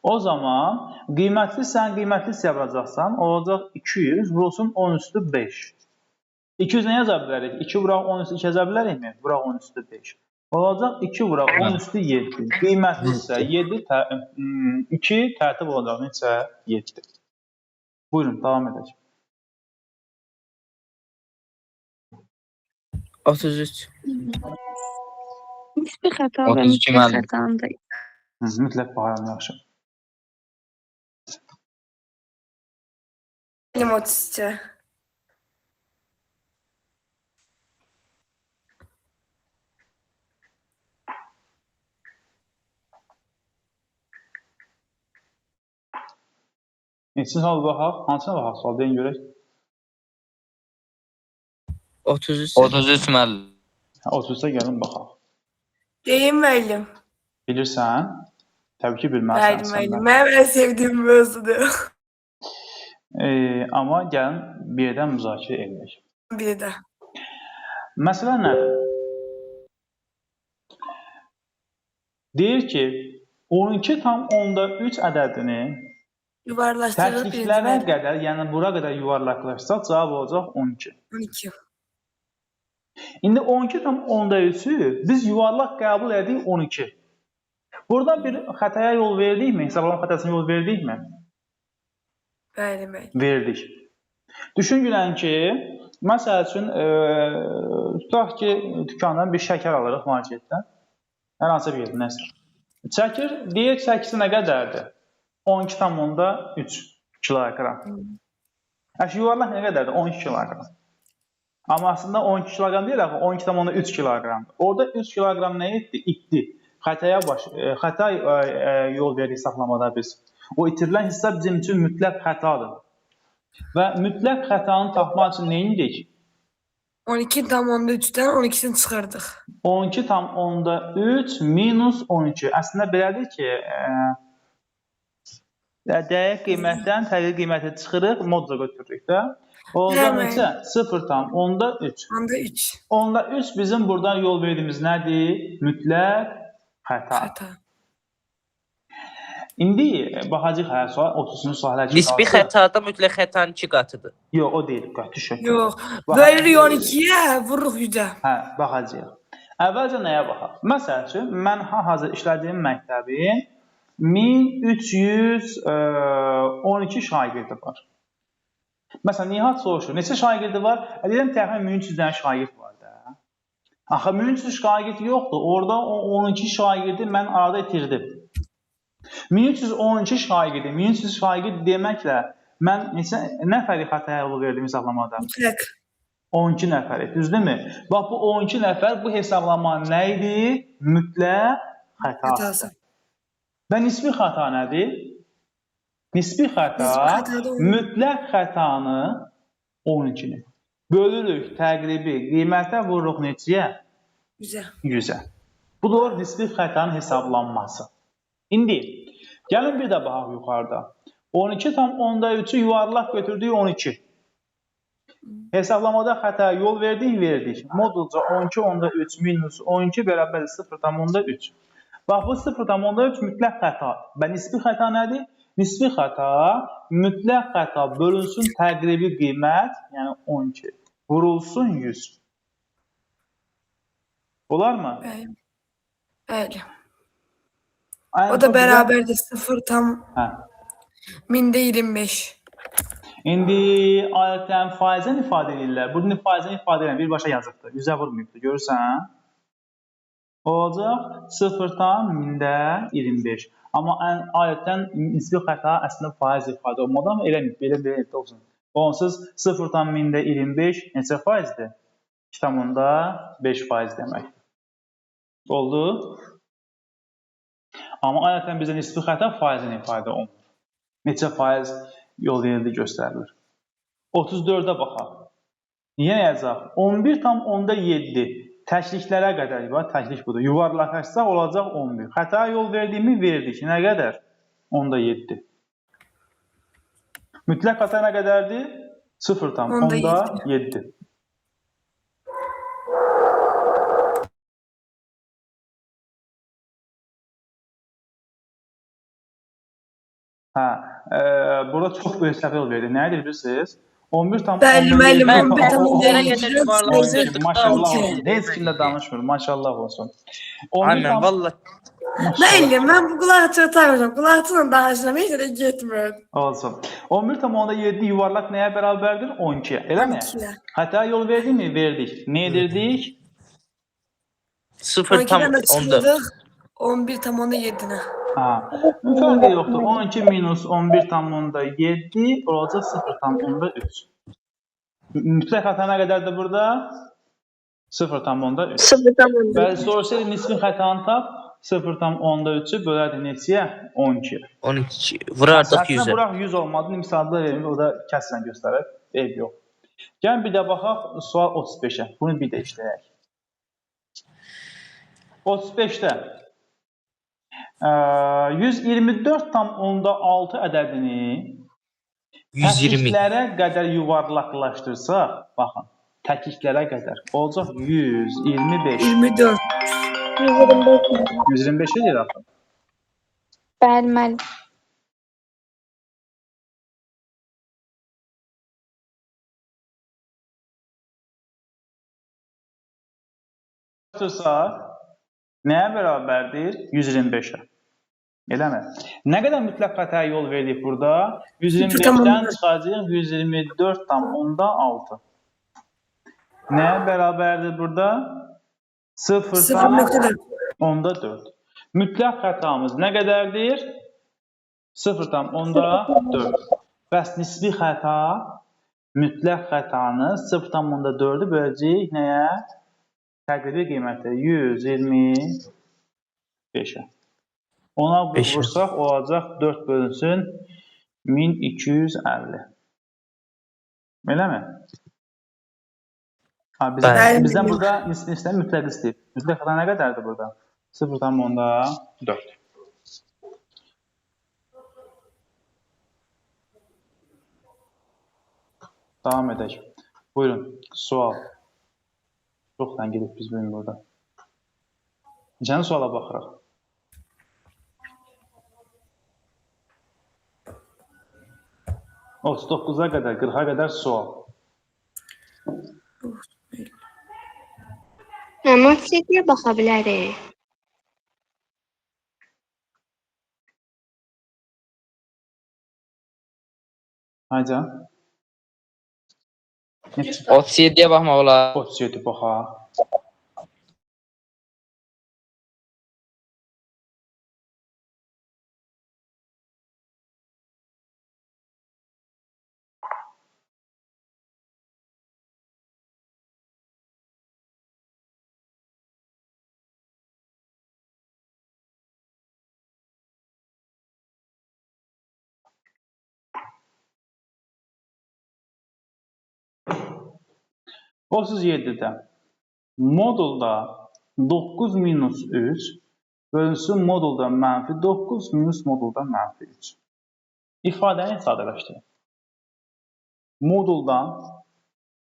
o zaman qiymətli sən qiymətli hissə vuracaqsan, olacaq 200 vurulsun 10 üstü 5. 200 nə yaza bilərik? 2 vuraq 10 üstü 2 yaza bilərikmi? Vuraq 10 üstü 5. Olacaq 2 vuraq 10 üstü 7. Qiymətli hissə 7 2 tərtib olacaq neçə? 7. Buyurun, davam edək. 33. Nisbi xəta və 32 mütləq müəllim. xətanı da Mütləq baxıram, yaxşı. Benim 33. Neçinci sual baxaq? Hansına baxaq sual? Deyin görək. 33. 33 müəllim. Hə, 33-ə gəlin baxaq. Deyim müəllim. Bilirsən? Təbii ki, bilməlisən Bəli sən müəllim. də. Mənim ən sevdiyim mövzudur. Amma gəlin bir yerdən müzakirə edək. Bir də. Məsələ nədir? Deyir ki, 12,3 ədədini Yuvarlaşdırılıb birinci təkliklərə müəllim. qədər, yəni bura qədər yuvarlaqlaşsaq, cavab olacaq 12. 12. İndi 12,3-ü biz yuvarlaq qəbul edirik 12. Burada bir xətaya yol verdikmi? Hesablama xətasına yol verdikmi? Bəli müəllim. Verdik. Düşünün ki, məsəl üçün, tutaq ki, dükandan bir şəkər alırıq marketdən. Hər hansı bir yerdə, nəsə. Çəkir, deyir çəkisi nə qədərdir? 12,3 kiloqram. Əşi, yuvarlaq nə qədərdir? 12 kiloqram. Amma əslində 12 kiloqram deyil, axı 12,3 kiloqramdır. Orada 3 kiloqram nə etdi? İtdi. Xətaya xəta yol verdik saxlamada biz. O itirilən hissə bizim üçün mütləq xətadır. Və mütləq xətanı tapmaq üçün nə edirik? 12,3-dən 12-sini çıxırdıq. 12,3 minus 12. Əslində belədir ki, dəqiq qiymətdən təqrir qiyməti çıxırıq, modda götürürük də. Olacaq Bəli. neçə? 0,3. Onda 3. Onda 3 bizim buradan yol verdiyimiz nədir? Mütləq xəta. Xəta. İndi baxacağıq hələ sual 30-cu sual hələ ki Nisbi qaldı. xətada mütləq xətanın 2 qatıdır. Yox, o deyil. Qəti şəkildə. Yox. Bax- Bölürük 12-yə, vururuq 100-ə. Hə, baxacağıq. Əvvəlcə nəyə baxaq? Məsəl üçün, mən hal-hazır işlədiyim məktəbin 1312 şagirdi var. Məsələn, Nihat soruşur, neçə şagirdi var? Deyirəm, təxminən 1300 dənə şagird var da. Axı 1300 şagird yoxdur. Orada o 12 şagirdi mən arada itirdim. 1312 şagirdi, 1300 şagird deməklə mən neçə nəfəri xətaya yol verdim hesablamada? Mütləq. 12 nəfəri, düzdürmü? Bax bu 12 nəfər bu hesablama nə idi? Mütləq xəta. Xətası. Və nisbi xəta nədir? Nisbi xəta mütləq xətanı 12-ni bölürük təqribi qiymətə vururuq neçəyə? 100-ə. 100-ə. Bu da olur nisbi xətanın hesablanması. İndi gəlin bir də baxaq yuxarıda. 12,3-ü yuvarlaq götürdük 12. Hesablamada xətaya yol verdik, verdik. Modulca 12,3 minus 12 bərabərdir 0,3. Bax bu 0,3 mütləq xəta. Və nisbi xəta nədir? Nisbi xəta mütləq xəta bölünsün təqribi qiymət, yəni 12, vurulsun 100. Olarmı? Bəli. Bəli. Ən O da çox bizə- bərabərdir 0 tam Hə. 1025. İndi adətən faizlə ifadə edirlər. Burada faizlə ifadə edirlər. Birbaşa yazıbdır. 100-ə vurmayıbdır. Görürsən? Olacaq 0,25. Amma ən adətən nisbi xəta əslində faiz ifadə olmalı, amma eləməyib. Belə belə olsun. Onsuz 0,25 neçə faizdir? 2,5 faiz deməkdir. Oldu? Amma adətən bizdə nisbi xəta faizlə ifadə olunur. Neçə faiz yol verildi göstərilir. 34-ə baxaq. Niyə yazacaq? 11,7 təkliklərə qədər, bax təklik budur. Yuvarlaqlaşsaq olacaq 11. Xətaya yol verdiyimi verdik. Nə qədər? 0,7. Mütləq xəta nə qədərdir? 0,7. Hə, burada çox böyük səhv yol verdi. Nə edir bilirsiniz? 11,7. Bəli, müəllim, Mən 11,7. qədər yuvarlaqlaşdırdıqda Maşallah 12. olsun. Heç kimlə danışmır. Maşallah olsun. Ay mən vallah Müəllim, mən bu qulaqçığı taxmışam. Qulaqçıqla danışıram, heç yerə getmir. Olsun. 11,7 yuvarlaq nəyə bərabərdir? 12-yə. Eləmi? 12-yə. Xətaya yol verdikmi? Verdik. Nə edirdik? 12-dən də 0,14. çıxırdıq 11,7-nə. Ha. Fərqi yoxdur. 12 minus 11,7 olacaq 0,3. Mütləq xəta nə qədərdir burada? 0,3. 0,3. Bəli, soruşsaydı nisbi xətanı tap, 0,3-ü bölərdi neçəyə? 12-yə. 12 vurardıq Əslində 100-ə. vuraq 100 olmadı, misalda vermiş, o da kəsrən göstərir. Eyb yox. Gəlin bir də baxaq sual 35-ə. Bunu bir də işləyək. 35-də 124,6 ədədini 120. təkliklərə qədər yuvarlaqlaşdırsaq, baxın, təkliklərə qədər olacaq 125. 24. 125. 125 edir axı. Bəli, müəllim. Tutsaq, nəyə bərabərdir? 125-ə. Eləmi? Nə qədər mütləq xətaya yol verdik burada? 125-dən çıxacaq 124,6. Nəyə bərabərdir burada? 0,4. 0,4. Mütləq xətamız nə qədərdir? 0,4. Bəs nisbi xəta mütləq xətanı 0,4-ü böləcəyik nəyə? Təqribi qiyməti 125-ə. Ona Beşə. vursaq olacaq 4 bölünsün 1250. Eləmi? Ha, Bəli. bizdən burada nisbi istəyir, mütləq istəyib. Mütləq xəta nə qədərdir burada? 0,4. Davam edək. Buyurun, sual. Çox ləngidib biz bugün burada. Neçənci suala baxırıq? 39-a qədər, 40-a qədər sual. Mənim 37-yə baxa bilərik. Aycan. Neçə? 37-yə baxmaq olar. 37 baxaq. ...37-də modulda 9 minus 3 bölünsün modulda mənfi 9 minus modulda mənfi 3. İfadəni sadələşdirin. Moduldan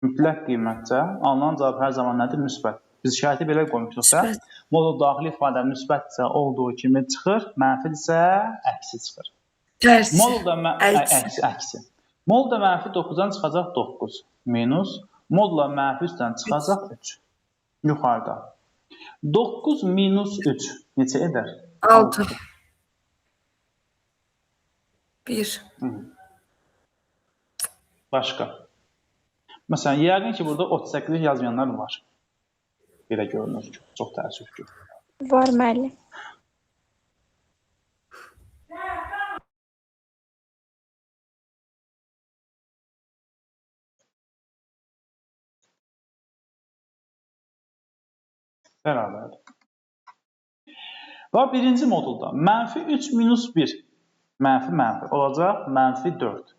mütləq qiymətcə alınan cavab hər zaman nədir? Müsbət. Biz şərti belə qoymuşduq da. Modul daxili ifadə müsbətsə olduğu kimi çıxır, mənfidirsə əksi çıxır. Tərsi. Modulda Əksi. əksi. Modulda mənfi 9-dan çıxacaq 9 minus modula mənfi 3-dən çıxacaq 3. Yuxarıda. 9 minus 3 neçə edər? 6. 1. Başqa. Məsələn, yəqin ki, burada 38 yazmayanlar var. Belə görünür ki, çox təəssüf ki. Var müəllim. Bərabərdir. Bax, birinci modulda mənfi 3 minus 1 mənfi mənfi olacaq mənfi 4.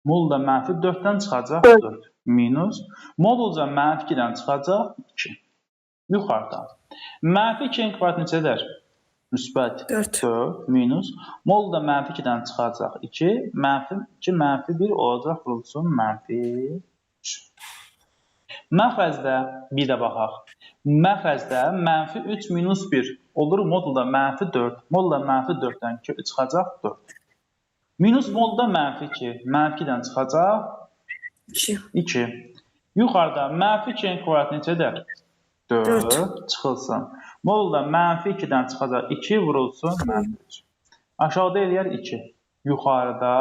Modulda mənfi 4-dən çıxacaq 4 minus modulca mənfi 2-dən çıxacaq 2. Yuxarıda. Mənfi 2-nin kvadratı neçə edər? Müsbət 4. 4 minus modulda mənfi 2-dən çıxacaq 2, mənfi 2 mənfi 1 olacaq vurulsun mənfi 3. Məxrəcdə bir də baxaq. Məxrəcdə mənfi 3 minus 1 olur modulda mənfi 4. Modulda mənfi 4-dən çıxacaq 4. Minus modulda mənfi 2. Mənfi 2-dən çıxacaq 2. 2. Yuxarıda mənfi 2-nin kvadratı neçə edər? 4 4. çıxılsın. Modulda mənfi 2-dən çıxacaq 2 vurulsun mənfi 3. Aşağıda eləyər 2. Yuxarıda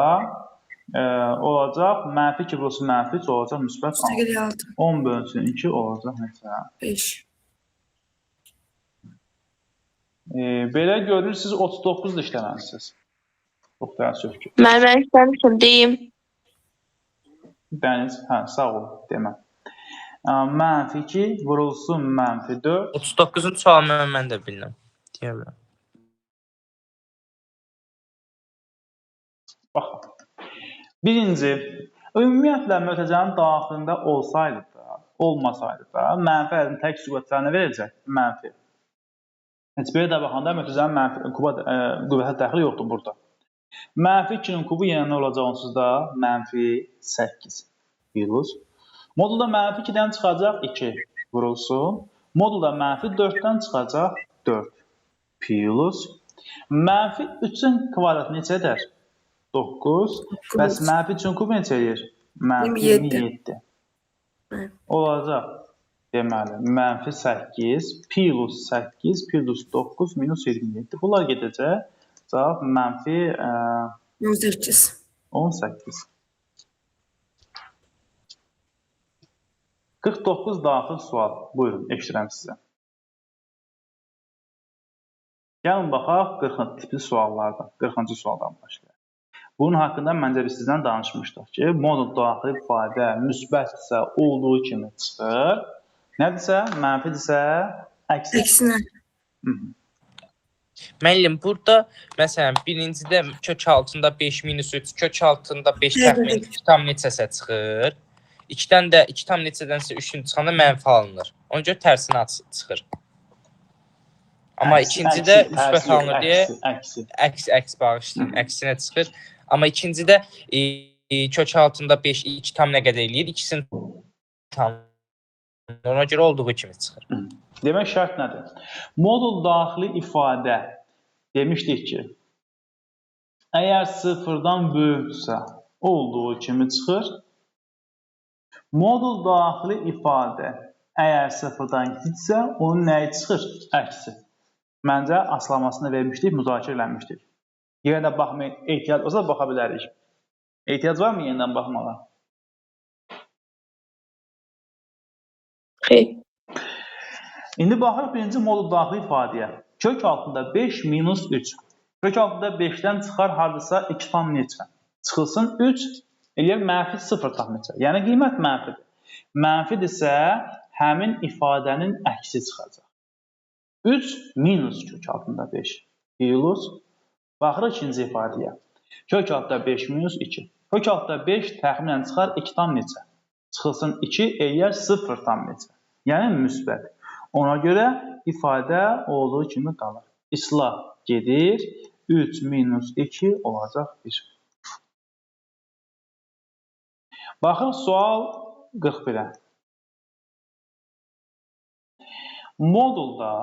olacaq mənfi 2 vurulsun mənfi 3 olacaq müsbət 6. 8 6. 10 bölünsün 2 olacaq neçə? 5. Belə görürsünüz 39 da işləməlisiniz. Çox təəssüf ki. Müəllim, mən işləmişəm, deyim. Dəniz, hə, sağ ol, demə. Mənfi 2 vurulsun mənfi 4. 39-cu sualını mən də bilirəm. Deyə bilərəm. Baxın. Birinci, ümumiyyətlə mötərizənin daxilində olsaydı da, olmasaydı da, mənfi ədədin tək qüvvətlərinə verəcək mənfi. Heç belə də baxanda mötərizənin mənfi qüvvətə dəxli yoxdur burada. Mənfi 2-nin kubu yenə nə olacaq onsuz da? Mənfi 8 plus. Modulda mənfi 2-dən çıxacaq 2 vurulsun. Modulda mənfi 4-dən çıxacaq 4 plus. Mənfi 3-ün kvadratı neçə edər? 9. Bəs mənfi 3-ün kubu neçə eləyir? Mənfi 27. 27. Bəli. Olacaq. Deməli, mənfi 8 plus 8 plus 9 minus 27. Bunlar gedəcək. Cavab mənfi 18. 18. 49 daxil sual. Buyurun, eşidirəm sizə. Gəlin baxaq 40 tipli suallardan. 40-cı sualdan başlayaq. Bunun haqqında məncə biz sizdən danışmışdıq ki, modul daxili ifadə müsbətdirsə olduğu kimi çıxır. Nədirsə, mənfidirsə əksi. Əksinə. Müəllim, burada məsələn birincidə kök altında 5 minus 3, kök altında 5 təxminən 2 tam neçəsə çıxır. 2-dən də 2 tam neçədənsə 3-ün çıxanda mənfi alınır. Ona görə tərsinə çıxır. Amma ikincidə müsbət alınır deyə əksi. Əks bağışlayın, əksinə çıxır. Amma ikincidə kök altında 5 2 tam nə qədər eləyir? İkisini tam. Ona görə olduğu kimi çıxır. Demək şərt nədir? Modul daxili ifadə demişdik ki, əgər sıfırdan böyükdürsə olduğu kimi çıxır. Modul daxili ifadə əgər sıfırdan kiçiksə onun nəyi çıxır? Əksi. Məncə açıqlamasını vermişdik, müzakirə eləmişdik. Yenə də baxmaya ehtiyac olsa baxa bilərik. Ehtiyac varmı yenidən baxmağa? Xeyr. İndi baxırıq birinci modul daxili ifadəyə. Kök altında 5 minus 3. Kök altında 5-dən çıxar hardasa 2 tam neçə? Çıxılsın 3, eləyər mənfi 0 tam neçə. Yəni qiymət mənfidir. Mənfidirsə, həmin ifadənin əksi çıxacaq. 3 minus kök altında 5 plus. Baxırıq ikinci ifadəyə. Kök altında 5 minus 2. Kök altında 5 təxminən çıxar 2 tam neçə? Çıxılsın 2, eləyər 0 tam neçə? Yəni müsbət. Ona görə ifadə olduğu kimi qalır. İslah gedir. 3 minus 2 olacaq 1. Baxırıq sual 41-ə. Modulda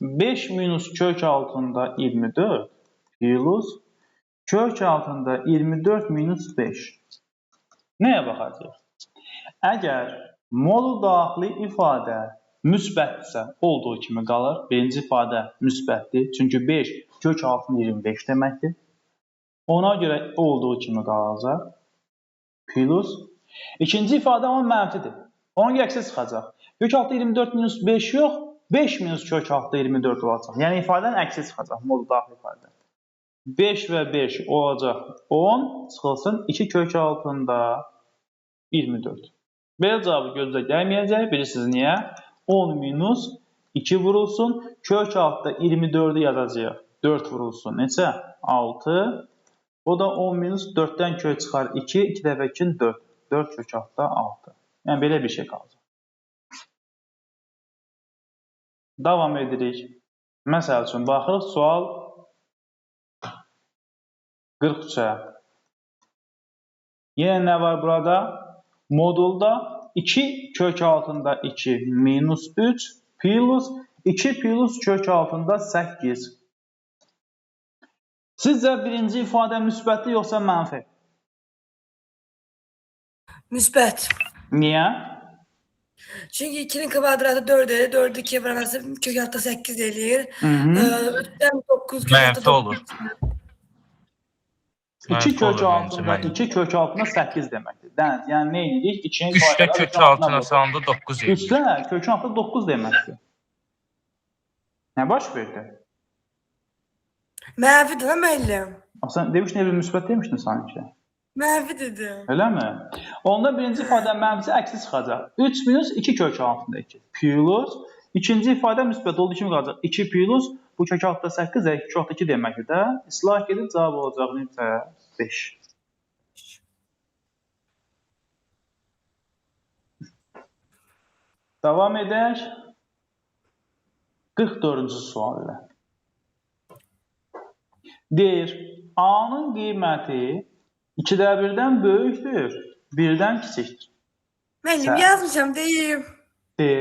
5 minus kök altında 24 plus kök altında 24 minus 5. Nəyə baxacağıq? Əgər modul daxili ifadə müsbətdirsə, olduğu kimi qalır. Birinci ifadə müsbətdir. Çünki 5 kök altında 25 deməkdir. Ona görə olduğu kimi qalacaq. Plus. İkinci ifadə amma mənfidir. Onun əksi çıxacaq. Kök altında 24 minus 5 yox, 5 minus kök altında 24 olacaq. Yəni ifadənin əksi çıxacaq, modul daxili ifadə. 5 və 5 olacaq 10, çıxılsın 2 kök altında 24. Belə cavabı gözlə gəlməyəcək. Bilirsiniz niyə? 10 minus 2 vurulsun. Kök altında 24-ü yazacağıq. 4 vurulsun. Neçə? 6. O da 10 minus 4-dən kök çıxar 2. 2 dəfə 2 4. 4 kök altında 6. Yəni belə bir şey qalacaq. Davam edirik. Məsəl üçün, baxırıq sual 43-ə. Yenə nə var burada? Modulda 2 kök altında 2 minus 3 plus 2 plus kök altında 8. Sizcə birinci ifadə müsbətdir yoxsa mənfi? Müsbət. Niyə? Çünki 2-nin kvadratı 4 edir. 4-ü 2-yə vurarsa kök altında 8 eləyir. 3-dən 9 kök altında Mənfi olur. 2 Mənfi kök olur məncə, altında müəllim. 2 kök altında 8 deməkdir. Dəniz, yəni nə edirik? 2-nin 3-də kök altına salanda 9 eləyir. 3-də kökün altında 9 deməkdir. Nə baş verdi? Mənfidir ha müəllim? Sən demişdin, bir müsbət demişdin sanki. Mənfi dedim. Eləmi? Onda birinci ifadə mənfisi əksi çıxacaq. 3 minus 2 kök altında 2 plus. İkinci ifadə müsbət olduğu kimi qalacaq. 2 plus bu kök altında 8, 2 kök altında 2 deməkdir də. İslah gedib cavab olacaq neçə? 5. Davam edək. 44-cü sual ilə. Deyir, A-nın qiyməti 2-də 1-dən böyükdür, 1-dən kiçikdir. Müəllim yazmışam deyim. De.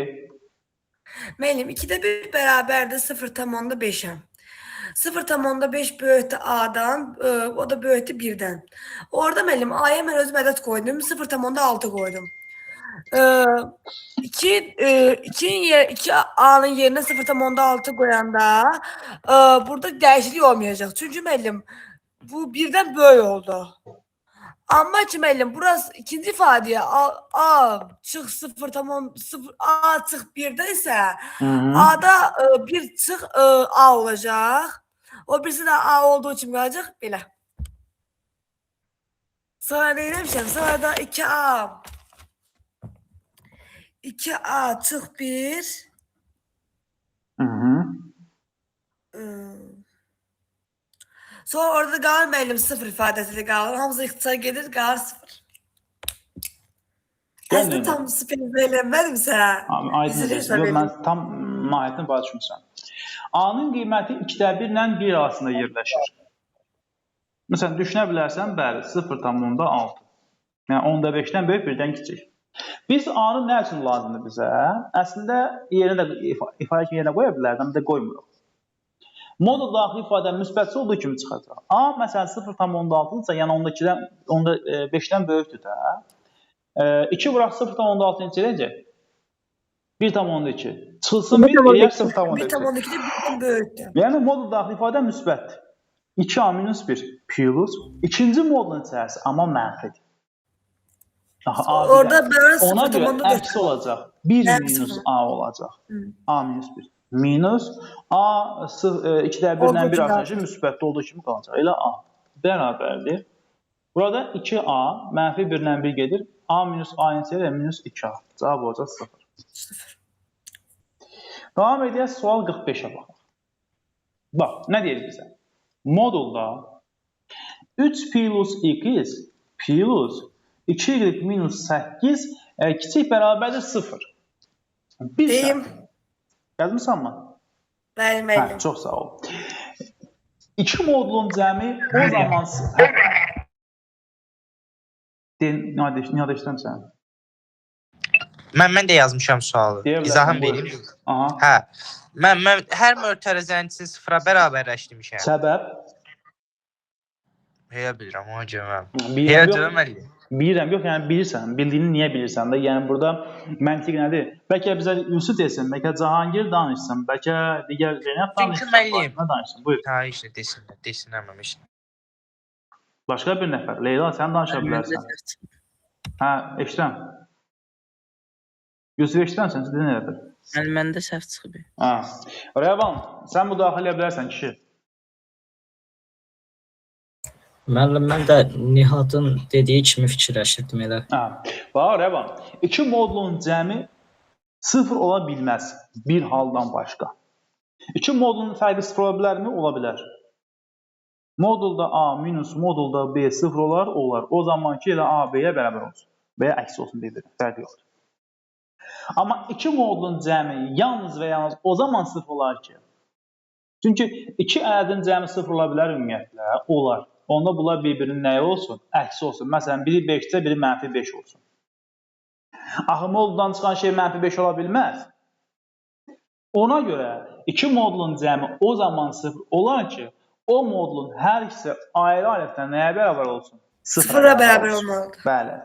Müəllim 2-də 1 bərabərdir 0,5-ə. 0,5 böyükdür A-dan, o da böyükdür 1-dən. Orada müəllim A-ya mən özüm ədəd qoydum, 0,6 qoydum. 2 A-nın yerinə 0,6 qoyanda burada dəyişiklik olmayacaq. Çünki müəllim bu 1-dən böyük oldu. Amma ki müəllim burası ikinci ifadəyə A çıx 0,0 A çıx 1-də isə A-da 1 çıx A olacaq. O birisi də A olduğu kimi qalacaq belə. Sonra nə eləmişəm? Sonra da 2A 2A çıx 1 Sonra orada qalır müəllim 0 ifadəsi də qalır. Hamısı ixtisar gedir, qalır 0. Əslində tam süper eləmədimsə. Aydın edəcəm. Yox, mən tam mahiyyətini başa düşmüşəm. A-nın qiyməti 2-də 1 ilə 1 arasında yerləşir. Məsələn, düşünə bilərsən, bəli, 0,6. Yəni, 10.5-dən böyük, 1-dən kiçik. Biz A-nı nə üçün lazımdır bizə? Əslində, yerinə də ifadə kimi yerinə qoya bilərdim, bir də qoymuruq. Modul daxili ifadə müsbətsə olduğu kimi çıxacaq. A, məsələn, 0,6-dırsa, yəni 10.5-dən böyükdür də. 2 vuraq 0,6 neçə eləyəcək? 1,2. Çıxılsın 1, eləyər 0,2. 1,2-də 1-dən böyükdür. Yəni, modul daxili ifadə müsbətdir. 2A minus 1 plus. İkinci modulun içərisi amma mənfidir. Aha, A Orada birə. böyle Ona görə 0,4. əksi olacaq. 1 Əksi minus olacaq. A olacaq. Hı. A minus 1. Minus A 2-də 1-dən Olduğu 1 kimi artan üçün müsbətli olduğu kimi qalacaq. Elə A bərabərdir. Burada 2A mənfi 1-dən 1 gedir. A minus A neçə minus 2A. Cavab olacaq 0. 0. Davam edək, sual 45-ə baxaq. Bax, nə deyir bizə? Modulda 3 plus x plus 2y minus 8 kiçik bərabərdir 0. Bir Deyim. şərt. Yazmısan mı? Bəli Hə, müəllim. çox sağ ol. İki modulun cəmi o zaman... Hə. Nihat eşidirəm səni. Mən də yazmışam sualı. Deyə bilərsən, İzahım buyur. verim. Aha. Hə. Mən hər mötərizənin sıfıra bərabərləşdirmişəm. Səbəb? Elə bilirəm, ona görə mən. Bilirəm, Elə yox. deyirəm müəllim. Bilirəm, yox, yəni bilirsən, bildiyini niyə bilirsən də? Yəni burada məntiq nədir? Bəlkə bizə Yusuf desin, bəlkə Cahangir danışsın, bəlkə digər Zeynəb Çünki danışsın, müəllim. Fatimə danışsın. Buyur. Hə, işte desinlər, desinlər mənim işte. Başqa bir nəfər. Leyla, sən danışa Məndə bilərsən. səhv çıxıb. Hə, eşidirəm. Yusuf eşidirəm sən, ciddi nədir? Müəllim, məndə səhv çıxıb. Hə. Rəvan, sən müdaxilə eləyə bilərsən kişi. Müəllim, mən də Nihatın dediyi kimi fikirləşirdim elə. Hə. Bax, Rəvan, iki modulun cəmi 0 ola bilməz bir haldan başqa. İki modulun fərqi 0 ola bilərmi? Ola bilər. Modulda A minus modulda B 0 olar, olar. O zaman ki, elə A B-yə bərabər olsun. Və ya əksi olsun bir-birinə, fərqi yoxdur. Amma iki modulun cəmi yalnız və yalnız o zaman 0 olar ki, çünki iki ədədin cəmi 0 ola bilər ümumiyyətlə, olar. Onda bunlar bir-birinin nəyi olsun? Əksi olsun. Məsələn, biri 5-də, biri mənfi 5 olsun. Axı moduldan çıxan şey mənfi 5 ola bilməz. Ona görə iki modulun cəmi o zaman 0 olar ki, o modulun hər ikisi ayrı-ayrılıqda nəyə bərabər olsun? Sıfıra bərabər olmalıdır. Bəli.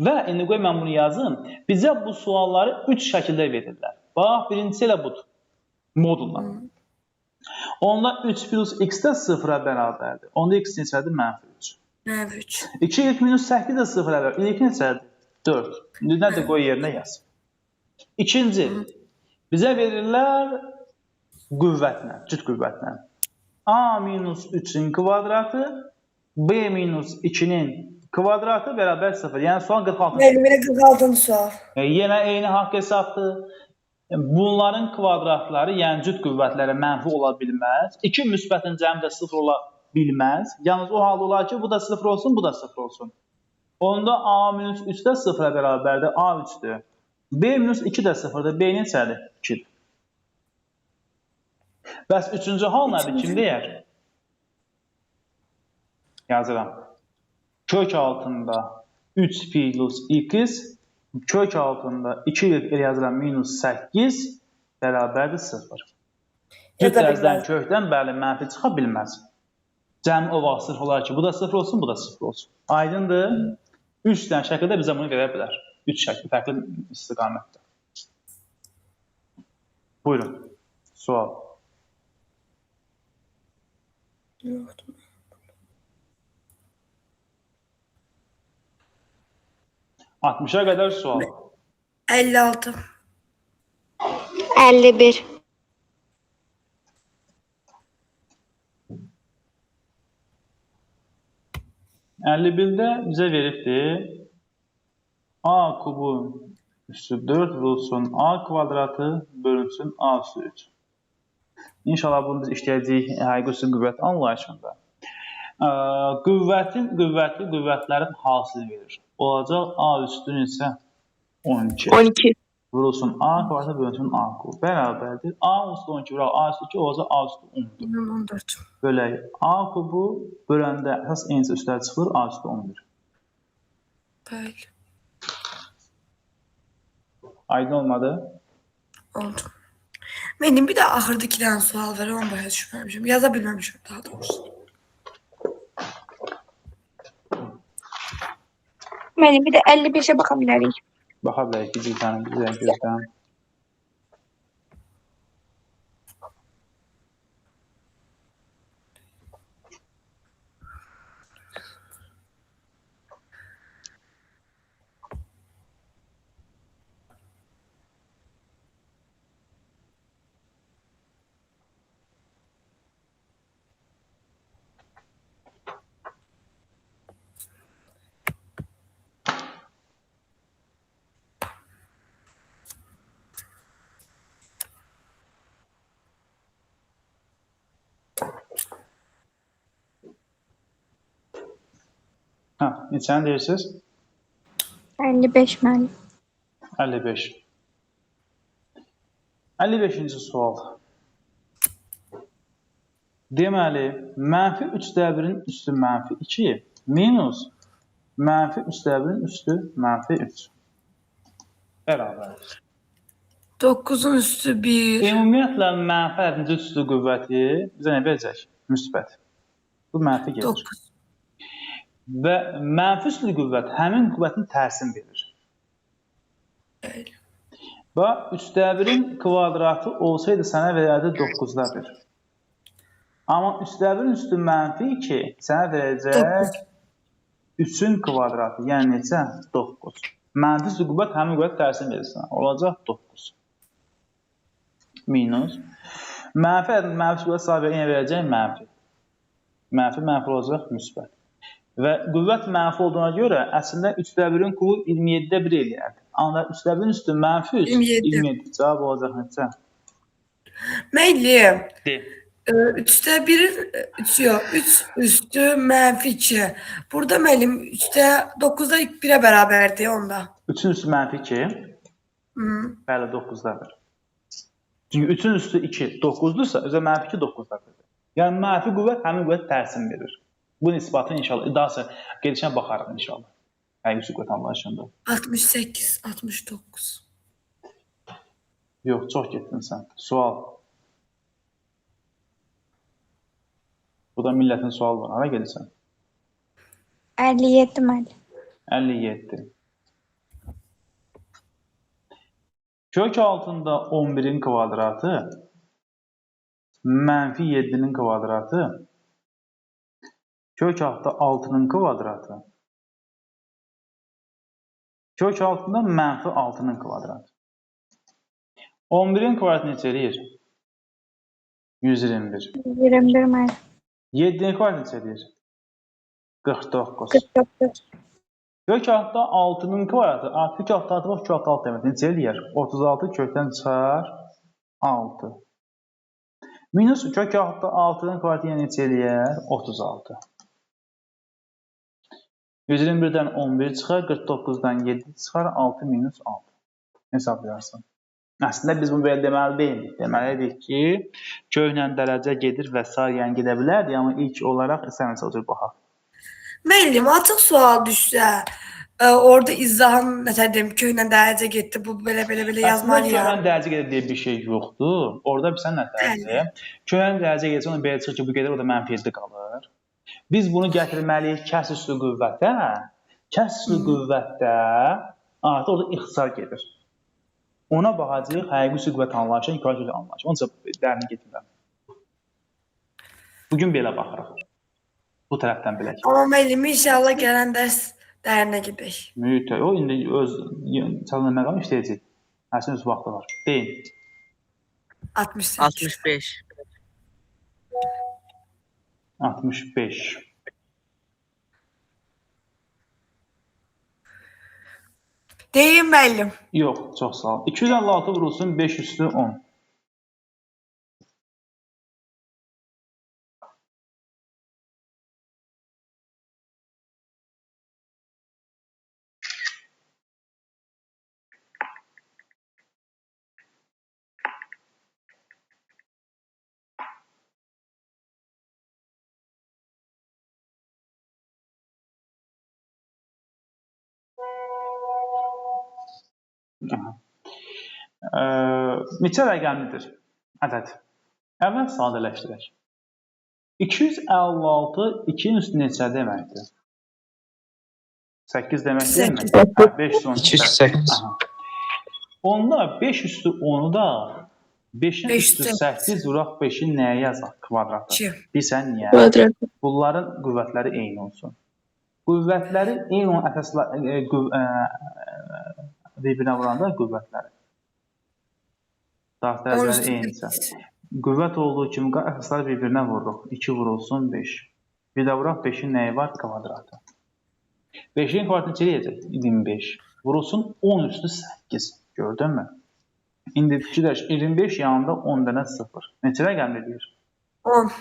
Və indi qoy mən bunu yazım. Bizə bu sualları 3 şəkildə verirlər. Bax, birincisi elə budur. Modulla. Onda 3 plus x də 0-a bərabərdir. Onda x neçədir? Mənfi 3. Mənfi 3. 2y minus 8 də 0-a bərabər. Y neçədir? 4. İndi nədir qoy yerinə yaz. İkinci, bizə verirlər qüvvətlə, cüt qüvvətlə. A minus 3-ün kvadratı, B minus 2-nin kvadratı bərabər 0. Yəni sual 46. Müəllim, elə 46-cı sual. Yenə eyni haqq hesabdır. Bunların kvadratları, yəni cüt qüvvətləri mənfi ola bilməz. İki müsbətin cəmi də 0 ola bilməz. Yalnız o halda olar ki, bu da 0 olsun, bu da 0 olsun. Onda A minus 3 də 0-a bərabərdir, A 3-dür. B minus 2 də 0-dır, B neçədir? 2-dir. Bəs üçüncü hal nədir? Kim deyər? Yazıram. Kök altında 3 plus x, kök altında 2 elə yazıram minus 8 bərabərdir 0. Cüt Yaza dərzdən bilməz. kökdən bəli mənfi çıxa bilməz. Cəmi o vaxt 0 olar ki, bu da 0 olsun, bu da 0 olsun. Aydındır? 3 dənə şəkildə bizə bunu verə bilər. 3 şəkil, fərqli istiqamətdə. Buyurun. Sual. Yoxdur. 60-a qədər sual. 56. 51. 51-də bizə veribdir. A kubun üstü 4 vurulsun A kvadratı bölünsün A üstü 3. İnşallah bunu biz işləyəcəyik həqiqi üstü qüvvət anlayışında. Qüvvətin qüvvətli qüvvətlərin hasilini verir. Olacaq A üstü neçə? 12. 12. Vurulsun A kvadratı bölünsün A kub. Bərabərdir. A üstü 12 vuraq A üstü 2 olacaq A üstü 14. 14. Bölək A kubu böləndə əsas eyni üstlər çıxır A üstü 11. Bəli. Aydın olmadı? Oldu. Benim bir de axırda 2 dənə sual var, onu başa düşməmişim. Yaza bilməmişim daha doğrusu. Müəllim, bir də 55-ə baxa bilərik. Baxa bilərik bir dənə, bir dənə gözləm. Hə, neçəni deyirsiniz? 55 müəllim. 55. 55-ci sual. Deməli, mənfi 3-də 1-in üstü mənfi 2 minus mənfi 3-də 1-in üstü mənfi 3. Bərabərdir. 9'un üstü 1. Ümumiyyətlə, mənfi ədədin üstü qüvvəti bizə nə verəcək? Müsbət. Bu mənfi gedir. 9. Və mənfi üstü qüvvət həmin qüvvətin tərsini verir. Bəli. Və 3-də 1-in kvadratı olsaydı sənə verərdi 9-da 1. Amma 3-də 1-in üstü mənfi 2 sənə verəcək 3-ün kvadratı, yəni neçə? 9. Mənfi üstü qüvvət həmin qüvvət tərsini verir sənə. Olacaq 9. Minus. Mənfi ədədin mənfi üstü qüvvət sahibi yenə verəcək mənfi. Mənfi mənfi olacaq müsbət. Və qüvvət mənfi olduğuna görə əslində 3-də 1-in kubu 27-də 1 eləyərdi. Amma 3-də 1-in üstü mənfi 3, 27. 27. Cavab olacaq neçə? Müəllim, De. 3'te 1'in 3 yok. 3 üstü mənfi 2. Burada müəllim 3'te 9'da 1'e beraberdi onda. 3-ün üstü mənfi 2. Hı. Bəli, 9-da 1. Çünki 3-ün üstü 2 9-dursa, özə mənfi 2 9-da 1-dir. Yəni mənfi qüvvət həmin qüvvət tərsini verir. Bu nisbatı inşallah daha gedişə baxarıq inşallah. Həqiqi üstü qüvvət anlayışında. 68, 69. Yox, çox getdin sən. Sual. Bu da millətin sualı var. Hara gedirsən? 57 müəllim. 57. Kök altında 11-in kvadratı mənfi 7-nin kvadratı kök altında 6-nın kvadratı kök altında mənfi 6-nın kvadratı. 11-in kvadratı neçə eləyir? 121. 21 müəllim. 7-nin kvadratı neçə eləyir? 49. 49. Kök altında 6-nın kvadratı, artıq kök altında 6 bax, kök altında 6 demək. Neçə eləyər? 36 kökdən çıxar 6. Minus kök altında 6-nın kvadratı yenə neçə eləyər? 36. 121-dən 11 çıxar, 49-dan 7 çıxar, 6 minus 6. Hesablayarsan. Əslində biz bunu belə deməli deyildik. Deməliydik ki, köklə dərəcə gedir və sair, yəni gedə bilərdi, amma ilk olaraq istəmirsə o cür baxaq. Müəllim, açıq sual düşsə, orada izahın məsələn deyim, köklə dərəcə getdi, bu belə belə belə Əslində yazmalıyam. köklə dərəcə gedir deyə bir şey yoxdur. Orada bilsən nə tərdir? Köklə dərəcə gedirsə, ona belə çıxır ki, bu gedir, o da mənfi 7 qalır. Biz bunu gətirməliyik kəsr üstü qüvvətə. Kəsr üstü qüvvətdə artıq orada ixtisar gedir. Ona baxacağıq, həqiqi üstü qüvvət anlayışı, yuxarı köklə anlayışı. Onun üçün dərin getmirəm. Bugün belə baxırıq. Bu tərəfdən belə. Amma müəllim, inşallah gələn dərs dərinə gedək. Mütləq. O indi öz çalınan məqam işləyəcək. Hərsinin öz vaxtı var. Deyin. 68. 65. 65. Deyim müəllim. Yox, çox sağ ol. 256 vurulsun 5 üstü 10. Aha. Neçə rəqəmlidir ədəd? Əvvəl sadələşdirək. 256 2-nin üstü neçə deməkdir? 8 demək deyilmi? Hə, 512. 208. Aha. Onda 5 üstü 10-u da 5-in Beş üstü üstü 8 vuraq 5-in nəyə yazaq? Kvadratı. 2. Bilirsən niyə? Kvadrat. Bunların qüvvətləri eyni olsun. Qüvvətləri eyni olan əsaslar bir-birinə vuranda qüvvətləri. Daxil dərəcələri eynisə. Qüvvət olduğu kimi əsasları bir-birinə vururuq. 2 vurulsun 5. Bir də vuraq 5-in nəyi var? Kvadratı. 5-in kvadratı neçə eləyəcək? 25. Vurulsun 10 üstü 8. Gördünmü? İndi fikirləş, 25 yanında 10 dənə 0. Neçə rəqəm eləyir? 10.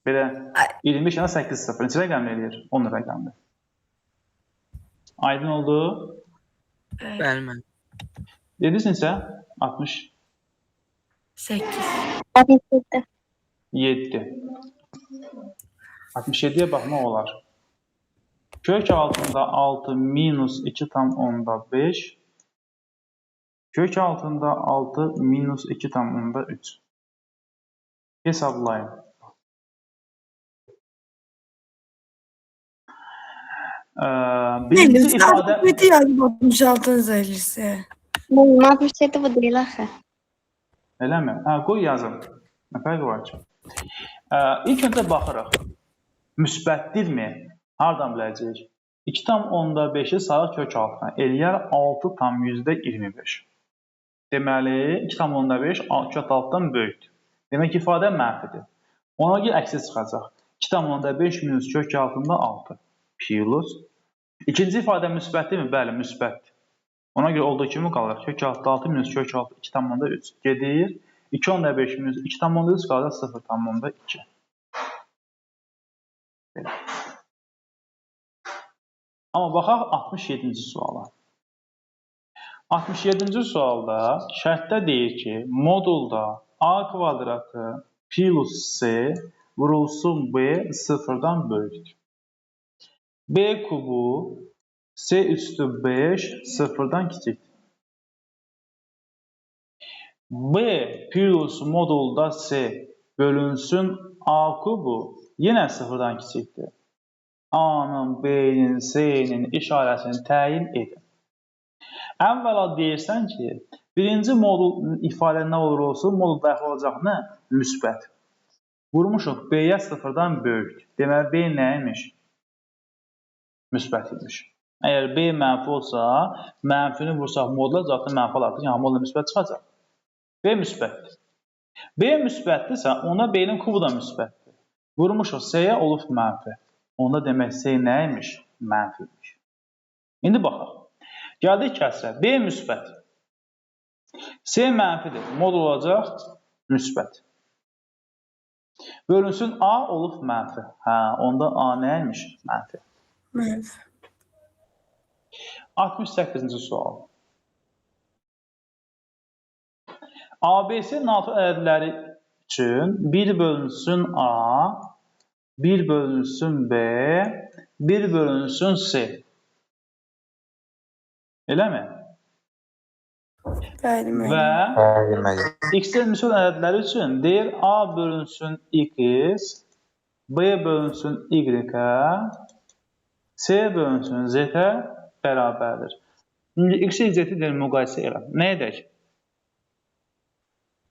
Belə 25 yanında 8 0. Neçə rəqəm eləyir? 10 rəqəmdir. Aydın oldu? Bəli. Bəli müəllim. Dedinsə 68. 8. 67. 7. 67-yə baxmaq olar. Kök altında 6 minus 2,5. Kök altında 6 minus 2,3. Hesablayın. Birinci ifadə 67 yazıb 66-nı üzərisi. Müəllim, 67 bu deyil axı. Eləmi? Hə, qoy yazım. Nə fərqi var ki? İlk öncə baxırıq. Müsbətdirmi? Hardan biləcəyik? 2,5-i salaq kök altına. Eləyər 6,25. Deməli, 2,5 kök altdan böyükdür. Demək ki, ifadə mənfidir. Ona görə əksi çıxacaq. 2,5 minus kök altında 6 plus. İkinci ifadə müsbətdirmi? Bəli, müsbətdir. Ona görə olduğu kimi qalır. Kök altı 6 minus kök altı 2,3 gedir. 2,5 minus 2,3 qalır 0,2. Belə. Amma baxaq 67-ci suala. 67-ci sualda şərtdə deyir ki, modulda A kvadratı plus C vurulsun B sıfırdan böyükdür. B kubu C üstü 5 sıfırdan kiçikdir. B plus modulda C bölünsün A kubu yenə sıfırdan kiçikdir. A-nın, B-nin, C-nin işarəsini təyin edin. Əvvəla deyirsən ki, birinci modul ifadə nə olur olsun, modul daxil olacaq nə? Müsbət. Vurmuşuq B-yə sıfırdan böyükdür. Deməli, B nə imiş? Müsbət imiş. Əgər B mənfi olsa, mənfini vursaq modula zaten mənfi alardıq. Yəni, modula müsbət çıxacaq. B müsbətdir. B müsbətdirsə, onda B-nin kubu da müsbətdir. Vurmuşuq C-yə olub mənfi. Onda demək C nə imiş? Mənfi imiş. İndi baxaq. Gəldik kəsrə. B müsbət. C mənfidir. Modul olacaq müsbət. Bölünsün A olub mənfi. Hə, onda A nə imiş? Mənfi. Mənfi. 68-ci sual. ABC natural ədədləri üçün 1 bölünsün A, 1 bölünsün B, 1 bölünsün C. Eləmi? Bəli, müəllim. Və Bəli müəllim. X-in müsbət ədədləri üçün deyir A bölünsün X, B bölünsün Y-ə, C bölünsün Z-ə bərabərdir. İndi X-i Z-i deyir müqayisə elə. Nə edək?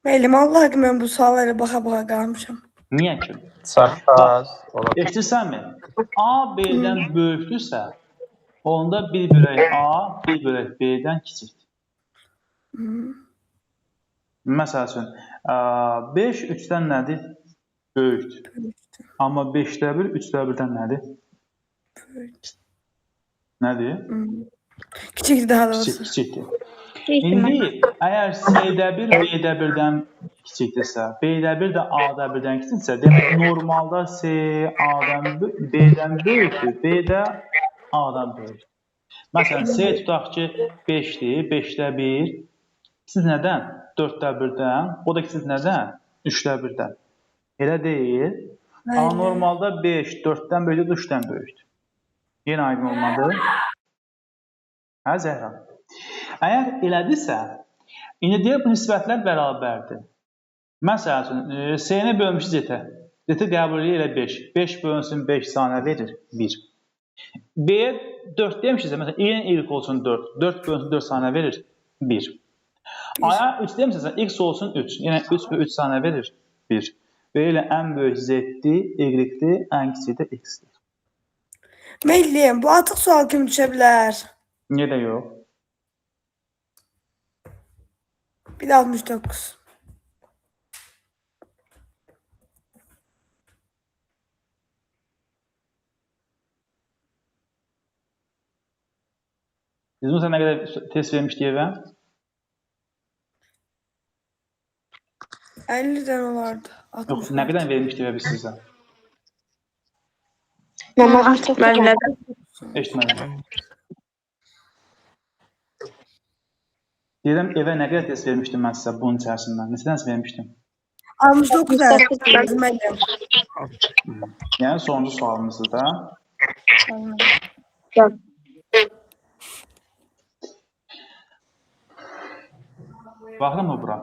Müəllim, Allah haqqı mən bu suala elə baxa-baxa qalmışam. Niyə ki? Çarpaz ola Eşidirsənmi? A B-dən böyükdürsə, onda 1 bölək A, 1 bölək B-dən kiçikdir. Məsəl üçün, 5 3-dən nədir? Böyükdür. Böyükdür. Amma 5-də 1 3-də 1-dən nədir? Böyük. Nədir? Kiçikdir daha doğrusu. Kiçikdir. İndi əgər C-də 1 B-də 1-dən kiçikdirsə, B-də 1 də A-da 1-dən kiçikdirsə, demək normalda C A-dan B-dən böyükdür, B də A-dan böyükdür. Məsələn, C tutaq ki 5-dir, 5-də 1 kiçik nədən? 4-də 1-dən, o da kiçik nədən? 3-də 1-dən. Elə deyil. Amma normalda 5 4-dən böyükdür, 3-dən böyükdür. Yenə aydın olmadı. Hə, Zəhra? Əgər elədirsə, indi deyək bu nisbətlər bərabərdir. Məsəl üçün, C-ni bölmüşük Z-ə. Z-i qəbul eləyir elə 5. 5 bölünsün 5 sanə verir 1. B-yə 4 demişiksə, məsələn, Y-nin Y olsun 4. 4 bölünsün 4 sanə verir 1. A-ya 3 demişiksə, X olsun 3. Yəni 3 və 3 sanə verir 1. Beləliklə ən böyük Z-dir, Y-dir, ən kiçiyi də X-dir. Müəllim, bu artıq sual kimi düşə bilər. Niyə də yox? Bir də 69. Biz bunu sən nə qədər test vermişdik evə? 50 dənə olardı. Yox, nə qədər vermişdik evə biz sizə? Mənim artıq Müəllim, nədən? Eşitmədim. Deyirəm, evə nə qədər test vermişdim mən sizə bunun içərisindən? Neçə dənə vermişdim? 69 dənə müəllim. Yəni sonuncu sualımızdır da. Baxırmı bura?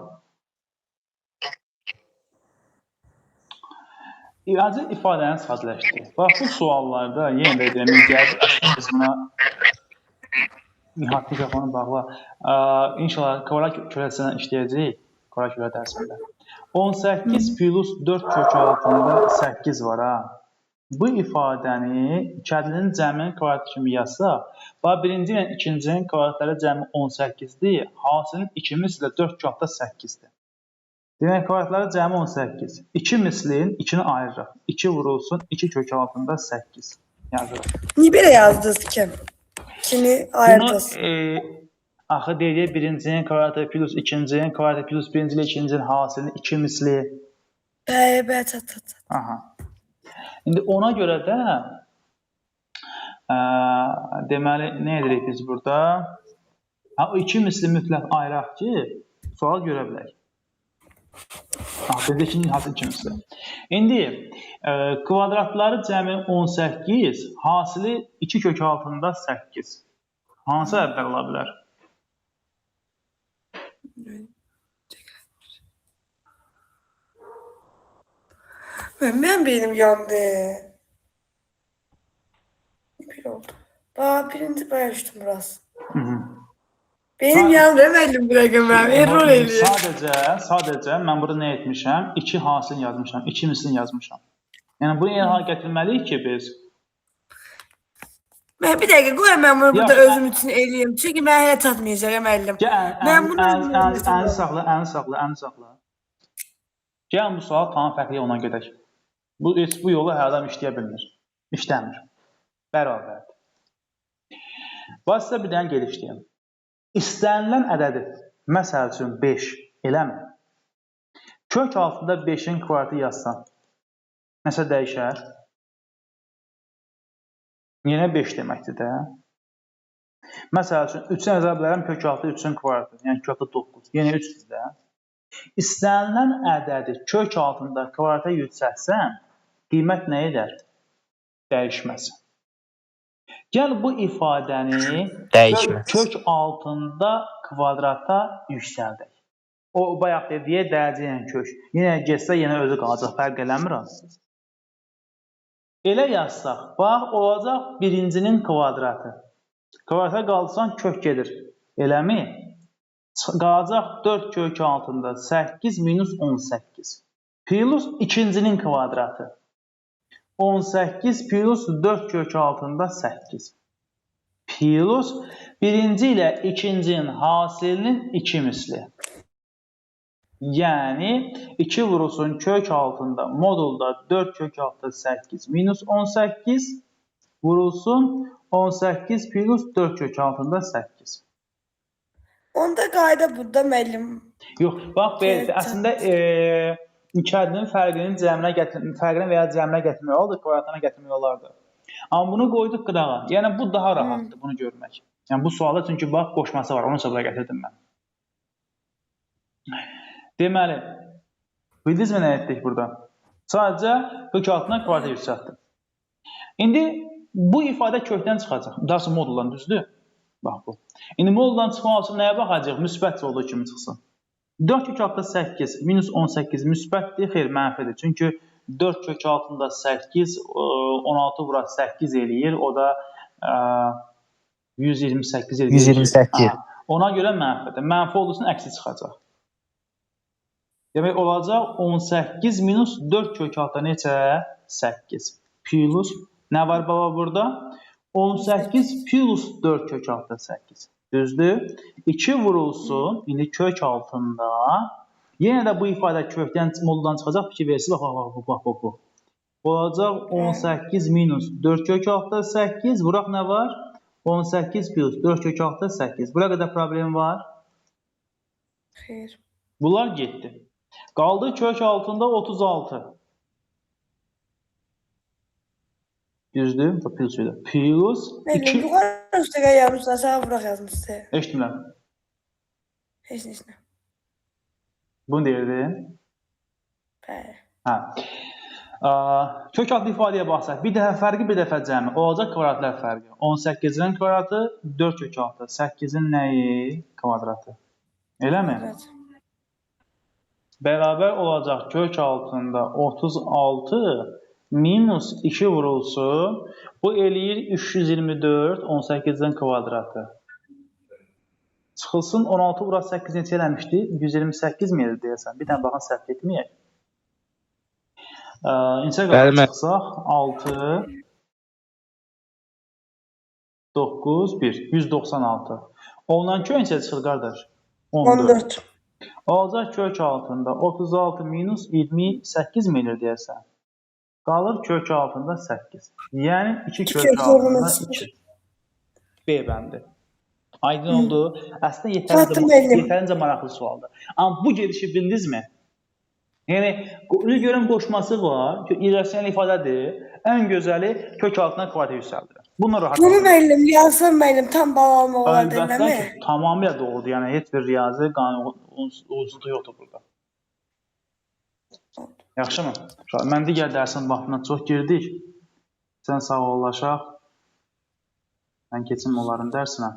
Acı ifadəni sadələşdir. Bax, bu suallarda yenə də deyirəm, gəldi aşağı qismına Nihat mikrofonu bağla. İnşallah kvadrat kürəsindən işləyəcəyik. Kvadrat kürə dərsində. 18 plus 4 kök altında 8 var ha. Bu ifadəni iki ədədin cəminin kvadratı kimi yazsaq, bax birinci ilə ikincinin kvadratları cəmi 18-dir, hasilin 2 misli 4 kök altında 8-dir. Demək, kvadratları cəmi 18. 2 mislin 2-ni ayırırıq. 2 vurulsun 2 kök altında 8 yazırıq. Niyə belə yazdınız ki? 2-ni ayırdınız. Bunu, axı deyirik, birincinin kvadratı plus ikincinin kvadratı plus birinci ilə ikincinin hasilinin 2 misli. Bəli, bəli, çat, çat, çat. Aha. İndi ona görə də deməli, nə edirik biz burada? Ha, o 2 misli mütləq ayıraq ki, sual görə bilək. Ha, bizdə ikinci hasil 2 misli. İndi kvadratları cəmi 18, hasili 2 kök altında 8. Hansı ədədlər ola bilər? Mən beynim yandı. Bir oldu. Bax, birinci bayağı düşdüm biraz. Beynim yandı, müəllim bir dəqiqə mənim. Error eləyir. Sadəcə mən burada nə etmişəm? 2 hasilini yazmışam, 2 mislini yazmışam. Yəni bunu elə hala gətirməliyik ki biz. Mən bir dəqiqə qoy mən bunu burada Yox, özüm üçün eləyim. Çünki mən hələ çatmayacaq müəllim. Gəl, Mən bunu əlini saxla, əlini saxla, əlini saxla. Gəlin bu suala tam fərqli yolla gedək. Bu heç bu yolu hər adam işləyə bilmir. İşləmir. Bərabərdir. Bax sizə bir dənə gediş deyim. İstənilən ədədi, məsəl üçün 5, eləmi? Kök altında 5-in kvadratı yazsan, nəsə dəyişər? Yenə 5 deməkdir də. Məsəl üçün 3-ü yaza bilərəm kök altı 3-ün kvadratı, yəni kök altı 9, yenə 3-dür də. İstənilən ədədi kök altında kvadrata yüksəltsən, qiymət nə edər? Dəyişməz. Gəl bu ifadəni Dəyişməz. kök altında kvadrata yüksəldək. O bayaq dediyi dərəcə ilə kök. Yenə getsə yenə özü qalacaq, fərq eləmir. Elə yazsaq, bax olacaq birincinin kvadratı. Kvadrata qaldırsan kök gedir. Eləmi? Qalacaq 4 kök altında 8 minus 18. Plus ikincinin kvadratı. 18 plus 4 kök altında 8. Plus birinci ilə ikincinin hasilinin 2 misli. Yəni 2 vurulsun kök altında modulda 4 kök altında 8 minus 18 vurulsun 18 plus 4 kök altında 8. Onda qayda burada müəllim. Yox, bax belə əslində iki ədədin fərqinin cəminə gətirmək, fərqini və ya cəminə gətirmək olardı, kvadratına gətirmək olardı. Amma bunu qoyduq qırağa. Yəni bu daha rahatdır bunu görmək. Yəni bu sualda çünki bax qoşması var, onu bura gətirdim mən. Deməli, bildinizmi nə etdik burada? Sadəcə kök altına kvadrata yüksəltdim. İndi bu ifadə kökdən çıxacaq. Daha sonra moduldan, düzdür? Bax bu. İndi moduldan çıxmaq üçün nəyə baxacaq? Müsbət olduğu kimi çıxsın. 4 kök altında 8 minus 18 müsbətdir, xeyr, mənfidir. Çünki 4 kök altında 8, 16 vuraq 8 eləyir, o da 128 eləyir. 128. Aha. Ona görə mənfidir. Mənfi olduğu üçün əksi çıxacaq. Demək, olacaq 18 minus 4 kök altında neçə? 8. Plus, nə var baba burada? 18 plus 4 kök altında 8. Düzdür? 2 vurulsun, indi kök altında. Yenə də bu ifadə kökdən, moduldan çıxacaq. Fikir versiniz, bax, bax, bax, bax, bax. Olacaq 18 minus 4 kök altında 8. Vuraq nə var? 18 plus 4 kök altında 8. Bura qədər problem var? Xeyr. Bunlar getdi. Qaldı kök altında 36. Düzdür? Bu plus idi. Plus Müəllim, 2. yuxarı üstəgəl yazmışsınız, aşağı vuraq yazmışsınız. Eşitmirəm. Heç nə. Bunu deyirdin? Bəli. Hə. Kök altı ifadəyə baxsaq, bir dəfə fərqi, bir dəfə cəmi. Olacaq kvadratlar fərqi. 18-in kvadratı 4 kök altı. 8-in nəyi? Kvadratı. Eləmi? Evet. Bərabər olacaq kök altında 36 minus 2 vurulsun. Bu eləyir 324 18-in kvadratı. Çıxılsın 16 vuraq 8 neçə eləmişdi? 128 mi idi deyəsən? Bir dənə baxın səhv etməyək. İnçə Bəli, qalıb çıxsaq 6 9 1 196. Ondan kök neçə çıxır qardaş? 14. 14. Olacaq kök altında 36 minus 28 mi eləyir deyəsən? Qalır kök altında 8. Yəni 2 İki kök kök altında altında 2. B bəndi. Aydın oldu. Əslində Çatdı müəllim. yetərincə maraqlı sualdır. Amma bu gedişi bildinizmi? Yəni görün qoşması var, ki, irrasional ifadədir. Ən gözəli kök altına kvadrat yüksəldir. Bununla rahat. Bunu müəllim yazsam müəllim tam bal almaq olardı, Əlbəttə eləmi? ki, tamamilə doğrudur. Yəni heç bir riyazi qanun uğursuzluq yoxdur burada. Yaxşımı? Uşaqlar, mən digər dərsin vaxtına çox girdik. Sən sağollaşaq. Mən keçim onların dərsinə.